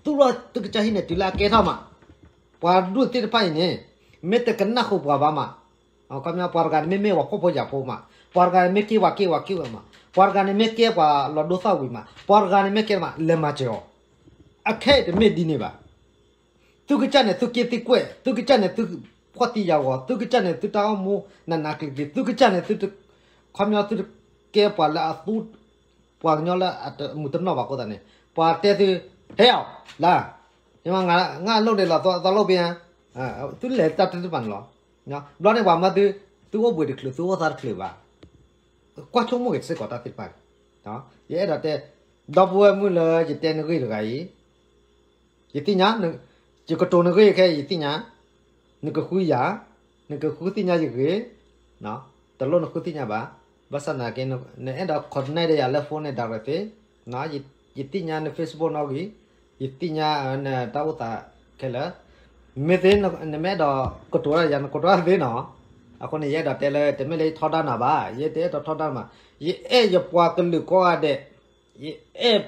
သူၣ်ထီၣ်သုကစၢ်ဟံၣ်န့ၣ် တုၤလၢအကဲထီၣ်မး, ပှၤဒိၣ်သ့ၣ်တဖၣ်အံၤန့ၣ် မ့ၢ်တကနၣ်ဃုာ်ပှၤဘၣ်မး, ခီပညီ ပှၤတဂၤန့ၣ်မ့မ့ၢ်ပှၤဖှီၣ်ဖိယာ်ဖိမး, ပှၤတဂၤန့ၣ်မ့ၢ်ကဲပှၤက့ၢ်ပှၤက့ၢ်ဝဲမး, ပှၤတဂၤန့ၣ်မ့ၢ်ကဲပှၤလီၤဒိသၣ်ဝံၤမး, ပှၤတဂၤန့ၣ်မ့ၢ်ကဲမး လဲၤမၤစၢၤအီၤ. အခဲအံၤတမ့ၢ်ဒ်န့ၣ်ဘၣ်. သုကစၢ်န့ၣ်သုက့ၢ်သုကွဲၢ်, သုကစၢ်န့ၣ်သုဖှီၣ်သံယာ်ဂီၤ, သုကစၢ်န့ၣ်သုတၢ်အိၣ်မူနးနးကျံၤကျံၤ, သုကစၢ်န့ၣ်သုတ, ခီပညီသုတကဲပှၤလၢအသူ ပှၤကညီလၢအမုာ်တနီၣ်ဘၣ်အဃိသတးန့ၣ် ပှၤတဲသု, ဟဲအီၤလၢ, မ့ၢ် ငါလိၣ်ဒံးလီၤ သီလိၣ်ဘ့ၣ်ဧါ, သုလဲၤတၢ်တဖၣ်န့ၣ်လီၤ. ဘျီန့ၣ်ပှၤမၤသု, သုအိၣ်ဘှံးတချုး သုအိၣ်သါတချုးဘၣ်. ကွၢ်ဆိကမိၣ်က့ၤစ့ၢ်ကီးတၢ်သ့ၣ်တဖၣ်န့ၣ်, ယအဲၣ်ဒိးတဲ, ဒီပုၢ်ဝဲၢ်မုၣ်လၢယတဲနဂ့ၢ်တဂၤအံၤ, ယသ့ၣ်ညါ, ယကတိၤနဂ့ၢ်ခဲအံၤယသ့ၣ်ညါ, နကဃုယၤ, နကဃုသ့ၣ်ညါယဂ့ၢ်, တလိၣ်နဃုသ့ၣ်ညါဘၣ်, ဘၣ်ဆၣ်သနာ်က့ နအဲၣ်ဒိး connect ဒီးယၤလၢ phone န့ၣ် direct သ့, ယသ့ၣ်ညါန Facebook နီၣ်ဂံၢ်, ယသ့ၣ်ညါနတၢ်အိၣ်သးခဲလၢာ်, မ့ၢ်သ့ နမ့ၢ်အဲၣ်ဒိးကတိၤတၢ်ယၤ နကတိၤတၢ်သ့နီၤ, အဃိန့ၣ် ယအဲၣ်ဒိးတဲလၢ တမ့ၢ်လၢယထီဒါနၤဘၣ်, ယတအဲၣ်ဒိးထီဒါနၤဘၣ်, ယအဲၣ်ယပှၤကလုာ်ကိးဂၤဒဲး, ယအဲၣ်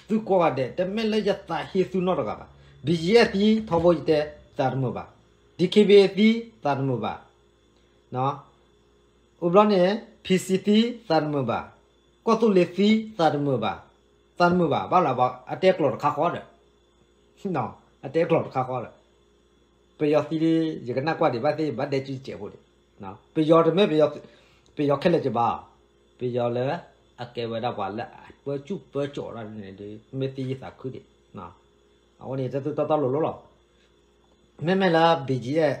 သုကိးဂၤဒဲး, တမ့ၢ်လၢယသးဟ့သုနီတဂၤဘၣ်. BGF သံထီဘိယတဲ, သးတမုာ်ဘၣ်. DKBA သံ, သးတမုာ်ဘၣ်. အိၣ်ဘျီန့ၣ် PC သံ, သးတမုာ်ဘၣ်. ကီၢ်သူလ့ၤသံ, သးတမုာ်ဘၣ်. သးတမုာ်ဘၣ်, ဘၣ်လၢအတဲကျိာ်တခါဃီဒီး, အတဲကျိာ်တခါဃီဒီး ပယီၤသံ, ယကနၣ်ကွၢ်ဒံးဘၣ်သ့ၣ် ဘၣ်ဒဲကံစဲးဖိဒံး, ပယီၤတမ့ၢ်, ပယီၤခဲလၢာ်ကဘၣ်, ပယီၤလၢအကဲဝဲဒၣ်ပှၤလၢအပၢဆူၣ်ပၢစိးတၢ်န့ၣ်ဒီး မ့ၢ်သ့ယသးခုဒံး, အဝဲန့ၣ်တၢ်သူၣ်တီတီလိၤလိၤလီၤ. မ့မ့ၢ်လၢ BGF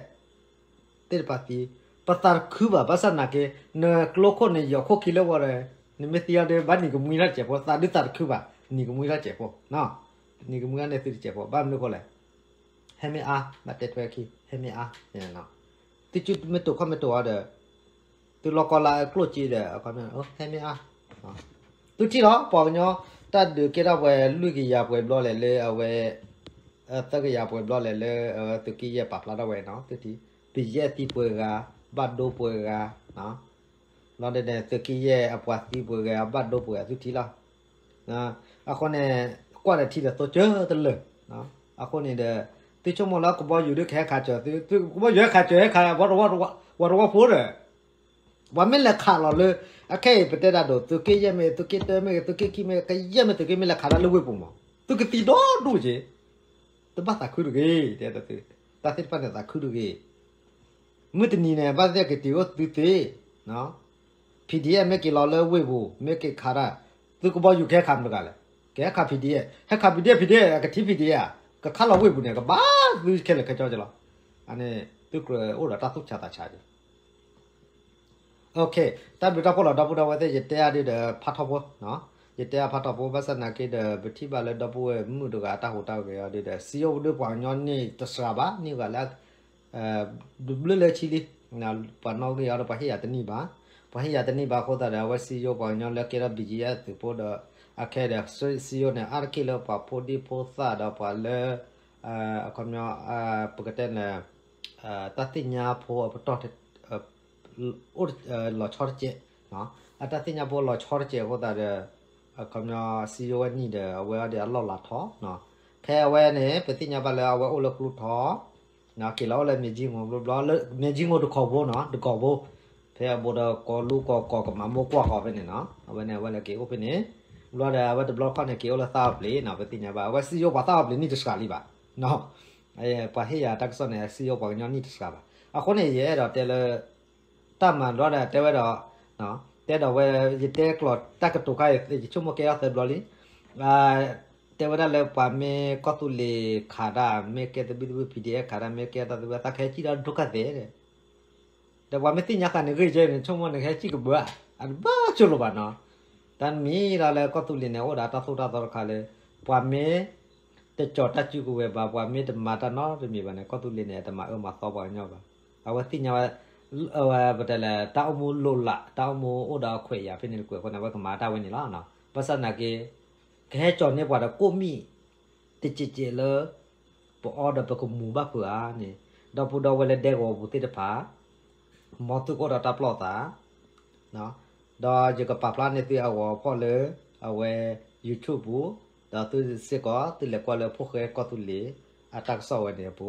သ့ၣ်တဖၣ်သံ, ပသးတခုဘၣ်, ဘၣ်ဆၣ်သနာ်က့ နကျိခိၣ်နယီၤခိၣ်ခံလၢဝီဒီး နမ့ၢ်သံအီၤဒီး ဘၣ်နံၤကမှံထီၣ်စဲးဖိ, သးဒုးသးတခုဘၣ်, နံၤကမှံထီၣ်စဲးဖိ, နံၤကမှံန့ၣ်သုတစဲးဖိ, ဘၣ်မနုၤဃိလဲၣ်, ဟဲမ့ၢ်အါ, ဘၣ်တဲထွဲခံ, ဟဲမ့ၢ်အါ, သုကမ့ၢ်တိာ်ခီၣ်မ့ၢ်တိာ်အီၤဒီး သုလီၢ်ကီၢ်လၢအကျိၣ်စ့ဒီး ဟဲမ့ၢ်အါ, သုထံၣ်လီၤ ပှၤကညီ တၢ်ဒုးကဲထီၣ်ပှဲၤလွံၢ်ကယၤပှဲၤဘျီလဲၣ်လၢအဝဲ, သၢကယၤပှဲၤဘျီလဲၣ်လၢအဝဲသုးက့ယဲၢ်ပာ်ဖျါထီၣ်ဝဲနီၤ, သုထံၣ်, ပယဲၢ်သံပှဲၤဂၤ, ဘၣ်ဒိပှဲၤဂၤ, လီၤဒဲးန့ၣ် သုးက့ယဲၢ်အပှၤသံပှဲၤဂၤ ဘၣ်ဒိပှဲၤဂၤသုထံၣ်လီၤ. အဃိန့ၣ် ကွၢ်ဒီးထံဒီးသိကၢတလၢာ်, အဃိန့ၣ်ဒီး သုဆိကမိၣ်လၢကဘီယူၤဒုးကဟဲခးစၢၤသု, ကဘီယူၤဟဲခးစၢၤ ဟဲခး ပှၤတဝီဖိဒီး ပှၤမ့ၢ်လဲၤခးလီၤလၢ အခဲအံၤပတဲဒၣ်ဒိၣ် သုးက့ယဲၢ်မ့ၢ် သုးက့တၢမ့ၢ် သုးက့ခံမ့ၢ် ကယဲၢ်မ့ၢ် သုးက့မ့ၢ်လဲၤခးတၢ်လၢဝ့ၢ်ပူၤမး သုကသံဒီဒူၣ်က့ၤ, တဘၣ်သးခုတဂ့ၤ, တၢ်သ့ၣ်တဖၣ်န့ၣ်သးခုတဂ့ၤ, မုၢ်တနံၤန့ၣ် ဘၣ်သ့ၣ်က့ၤတ့ၤအိၣ်သုသ့, PDF မ့ၢ်က့ၤလီၤလၢဝ့ၢ်ပူၤ မ့ၢ်က့ၤခးတၢ်, သုကဘီယူၤကဟဲခးမတၤတဂၤလဲၣ်, ကဟဲခး PDF, ဟဲခး PDF, PDF ကထံၣ် PDF ဧါ, ကခးလီၤဝ့ၢ်ပူၤန့ၣ် ကဘၣ်သုခဲလၢာ်ခဲဆ့လီၤ, အန့ၣ် သုကြၢးအိၣ်ဒီးတၢ်သူၣ်ဆးသးဆးက့ၤ တၢ်ဘျုးတၢ်ဖှိၣ်လီၤ ဒီပုၢ်ဒီဝဲၢ်သ့ၣ် ယတဲအါဒုဒီးဖးထီဖိ, ယတဲအါဖးထီဖိ ဘၣ်ဆၣ်သနာ်က့ဒီး ပထံၣ်ဘၣ်လၢဒီပုၢ်ဝဲၢ်မုၣ်တဂၤအတၢ်ဟူးတၢ်ဂဲၤအီၤဒုဒီး စံယိၣ်ဒုပှၤကညီန့ၣ်တစှၤဘၣ် န့ၢ်ဂၤလၢ ဘျုးလၢဆံလံ, ပှၤနီၣ်ဂံၢ်အီၤဒီးပှၤဟ့ၣ်ယၤတနံၣ်ဘၣ်, ပှၤဟ့ၣ်ယၤတနံၣ်ဘၣ်အဃိသတးဒီး အဝဲစံယိၣ်ပှၤကညီလၢကဲထီၣ် BGF သုးဖိဒီး အခဲဒီး စံယိၣ်န့ၣ် အါတက့ၢ်လၢပှၤဖိဒံဖိသၣ်ဒီးပှၤလၢ အခီပညီ ပကတဲန့ၣ် တၢ်သ့ၣ်ညါဖိအပတီၢ် အိၣ်လီၤဆီတစဲး, အတၢ်သ့ၣ်ညါဖိလီၤဆီတစဲးအဃိသတးဒီး အခီပညီစံယိၣ်ဝဲနံၣ်ဒီး အဝဲအီၤဒီးအလီၢ်လၤထီၣ်, ဖဲအဝဲန့ၣ် ပသ့ၣ်ညါဘၣ်လၢအဝဲအိၣ်လၢကျိထီၣ်, က့ၤလီၤအိၣ်လၢမ့ၢ်ကၠံၣ်ငိၢ်ဘျီဘျီ မ့ၢ်ကၠံၣ်ငိၢ်တကီၢ်ဖိနီၤ တကီၢ်ဖိ, ဖဲအဘူးဒီးကီၢ်လူကီၢ်ကီၢ်ကမၤမိၢ်ကွၢ်ဃီဖဲန့ၣ်နီၤ အဝဲန့ၣ် အဝဲလဲၤက့ၤအိၣ်ဖဲန့ၣ်, ဘျီဒီးအဝဲတဘျီခီၣ်န့ၣ် က့ၤအိၣ်လၢသၣ်အီပျံၤနီၤ ပသ့ၣ်ညါဘၣ် အဝဲစံယိၣ်ပှၤသၣ်အီပျံၤနံၣ်တစှၤလံဘၣ် ပှၤဟ့ၣ်ယၤတၢ်ကစီၣ်န့ၣ် စံယိၣ်ပှၤကညီနံၣ်တစှၤဘၣ်. အဃိန့ၣ် ယအဲၣ်ဒိးတဲလၢ တၢ်မၤဘျီဒီးတဲဝဲဒီး တဲဒီးဝဲ ယတဲကျိာ်တၢ်ကတိၤခါအံၤ ယဆိကမိၣ်ကဲထီၣ်သၢဘျီလံ, တဲဝဲဒၣ်လၢပှၤမ့ၢ်ကီၢ်သူလ့ၤခးတၢ် မ့ၢ်ကဲသဘံၣ်သဘုၣ် PDF ခးတၢ် မ့ၢ်ကဲတၢ်သဘံၣ် သးကဟဲစံၣ်ဒီးဒိၣ်ခါသဲး ဒီးပှၤမ့ၢ်သ့ၣ်ညါဃာ်န့ၣ်ဂ့ၢ်ကဲန့ၣ် ဆိကမိၣ်န့ၣ် ကဟဲစံၣ်ကဘၢဧါ, အတဘၣ်ဆိလိာ်ဘၣ်နီၤ. တၢ်မံၤလီၤလၢကီၢ်သူလ့ၤန့ၣ် အိၣ်ဒီးတၢ်သိၣ်တၢ်သီတခါလၢ ပှၤမ့ၢ်တကၠီၤတၢ်စုကဝဲၤဘၣ်, ပှၤမ့ၢ်တမၤတၢ်နီတမံၤဘၣ်န့ၣ် ကီၢ်သူလ့ၤန့ၣ် အတမၤအၢမၤသီပှၤကညီဘၣ်. အဝဲသ့ၣ်ညါဝဲ ပတဲလဲၣ် တၢ်အိၣ်မူလိၤလး တၢ်အိၣ်မူအိၣ်ဒီးအခွဲးယာ်ဖဲန့ၣ်တကွဲးအဃိန့ၣ် အဝဲကမၤတၢ်ဝဲန့ၣ်လီၤ. ဘၣ်ဆၣ်သနာ်က့ ကဟဲကၠီၤန့ၢ်ပှၤဒီးကိၣ်မံၣ် တကဲးကဲးလၢ ပအီဒီးပကမူၤဘၣ်ဖုးဧါန့ၣ် ဒီပုၢ်ဒီဝဲၢ်လၢဒဲကဝီၤပူၤသ့ၣ်တဖၣ် မ်သုကအိၣ်ဒီးတၢ်ပလီၢ်သး ဒီးယကပာ်ဖျါန့ၢ်သုအဂီၤဖီၣ်လၢ အဝဲ YouTube ပူၤ, ဒီးသုစ့ၢ်ကီး သုလဲၤကွၢ်လၢဖိၣ်ဃဲကီၢ်သူလ့ၤ အတၢ်ကစီၣ်ဝဲန့ၣ်အပူ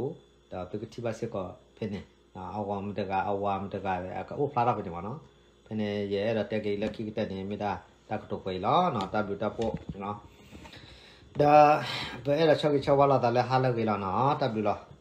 ၤ, ဒီးသုကထံၣ်ဘၣ်စ့ၢ်ကီးဖဲန့ၣ်, အဂီၤမတဂၤ အဝၤမတဂၤ အကအိၣ်ဖျါထီၣ်ဖဲန့ၣ်မ့ၢ်နီၤ. ဖဲန့ၣ် ယအဲၣ်ဒိးတဲက့ၤလၢခံကတၢၢ်န့ၣ် မ့ၢ်ဒၣ်တၢ်ကတိၤကွဲးအံၤလီၤ. တၢ်ဘျုးတၢ်ဖှိၣ် ဒီး ပအဲၣ်ဒိးဆၢဂ့ၤဆၢဝါလိာ်သးလၢဟါလၢအဂ့ၤလီၤနီၤ. တၢ်ဘျုးလီၤ.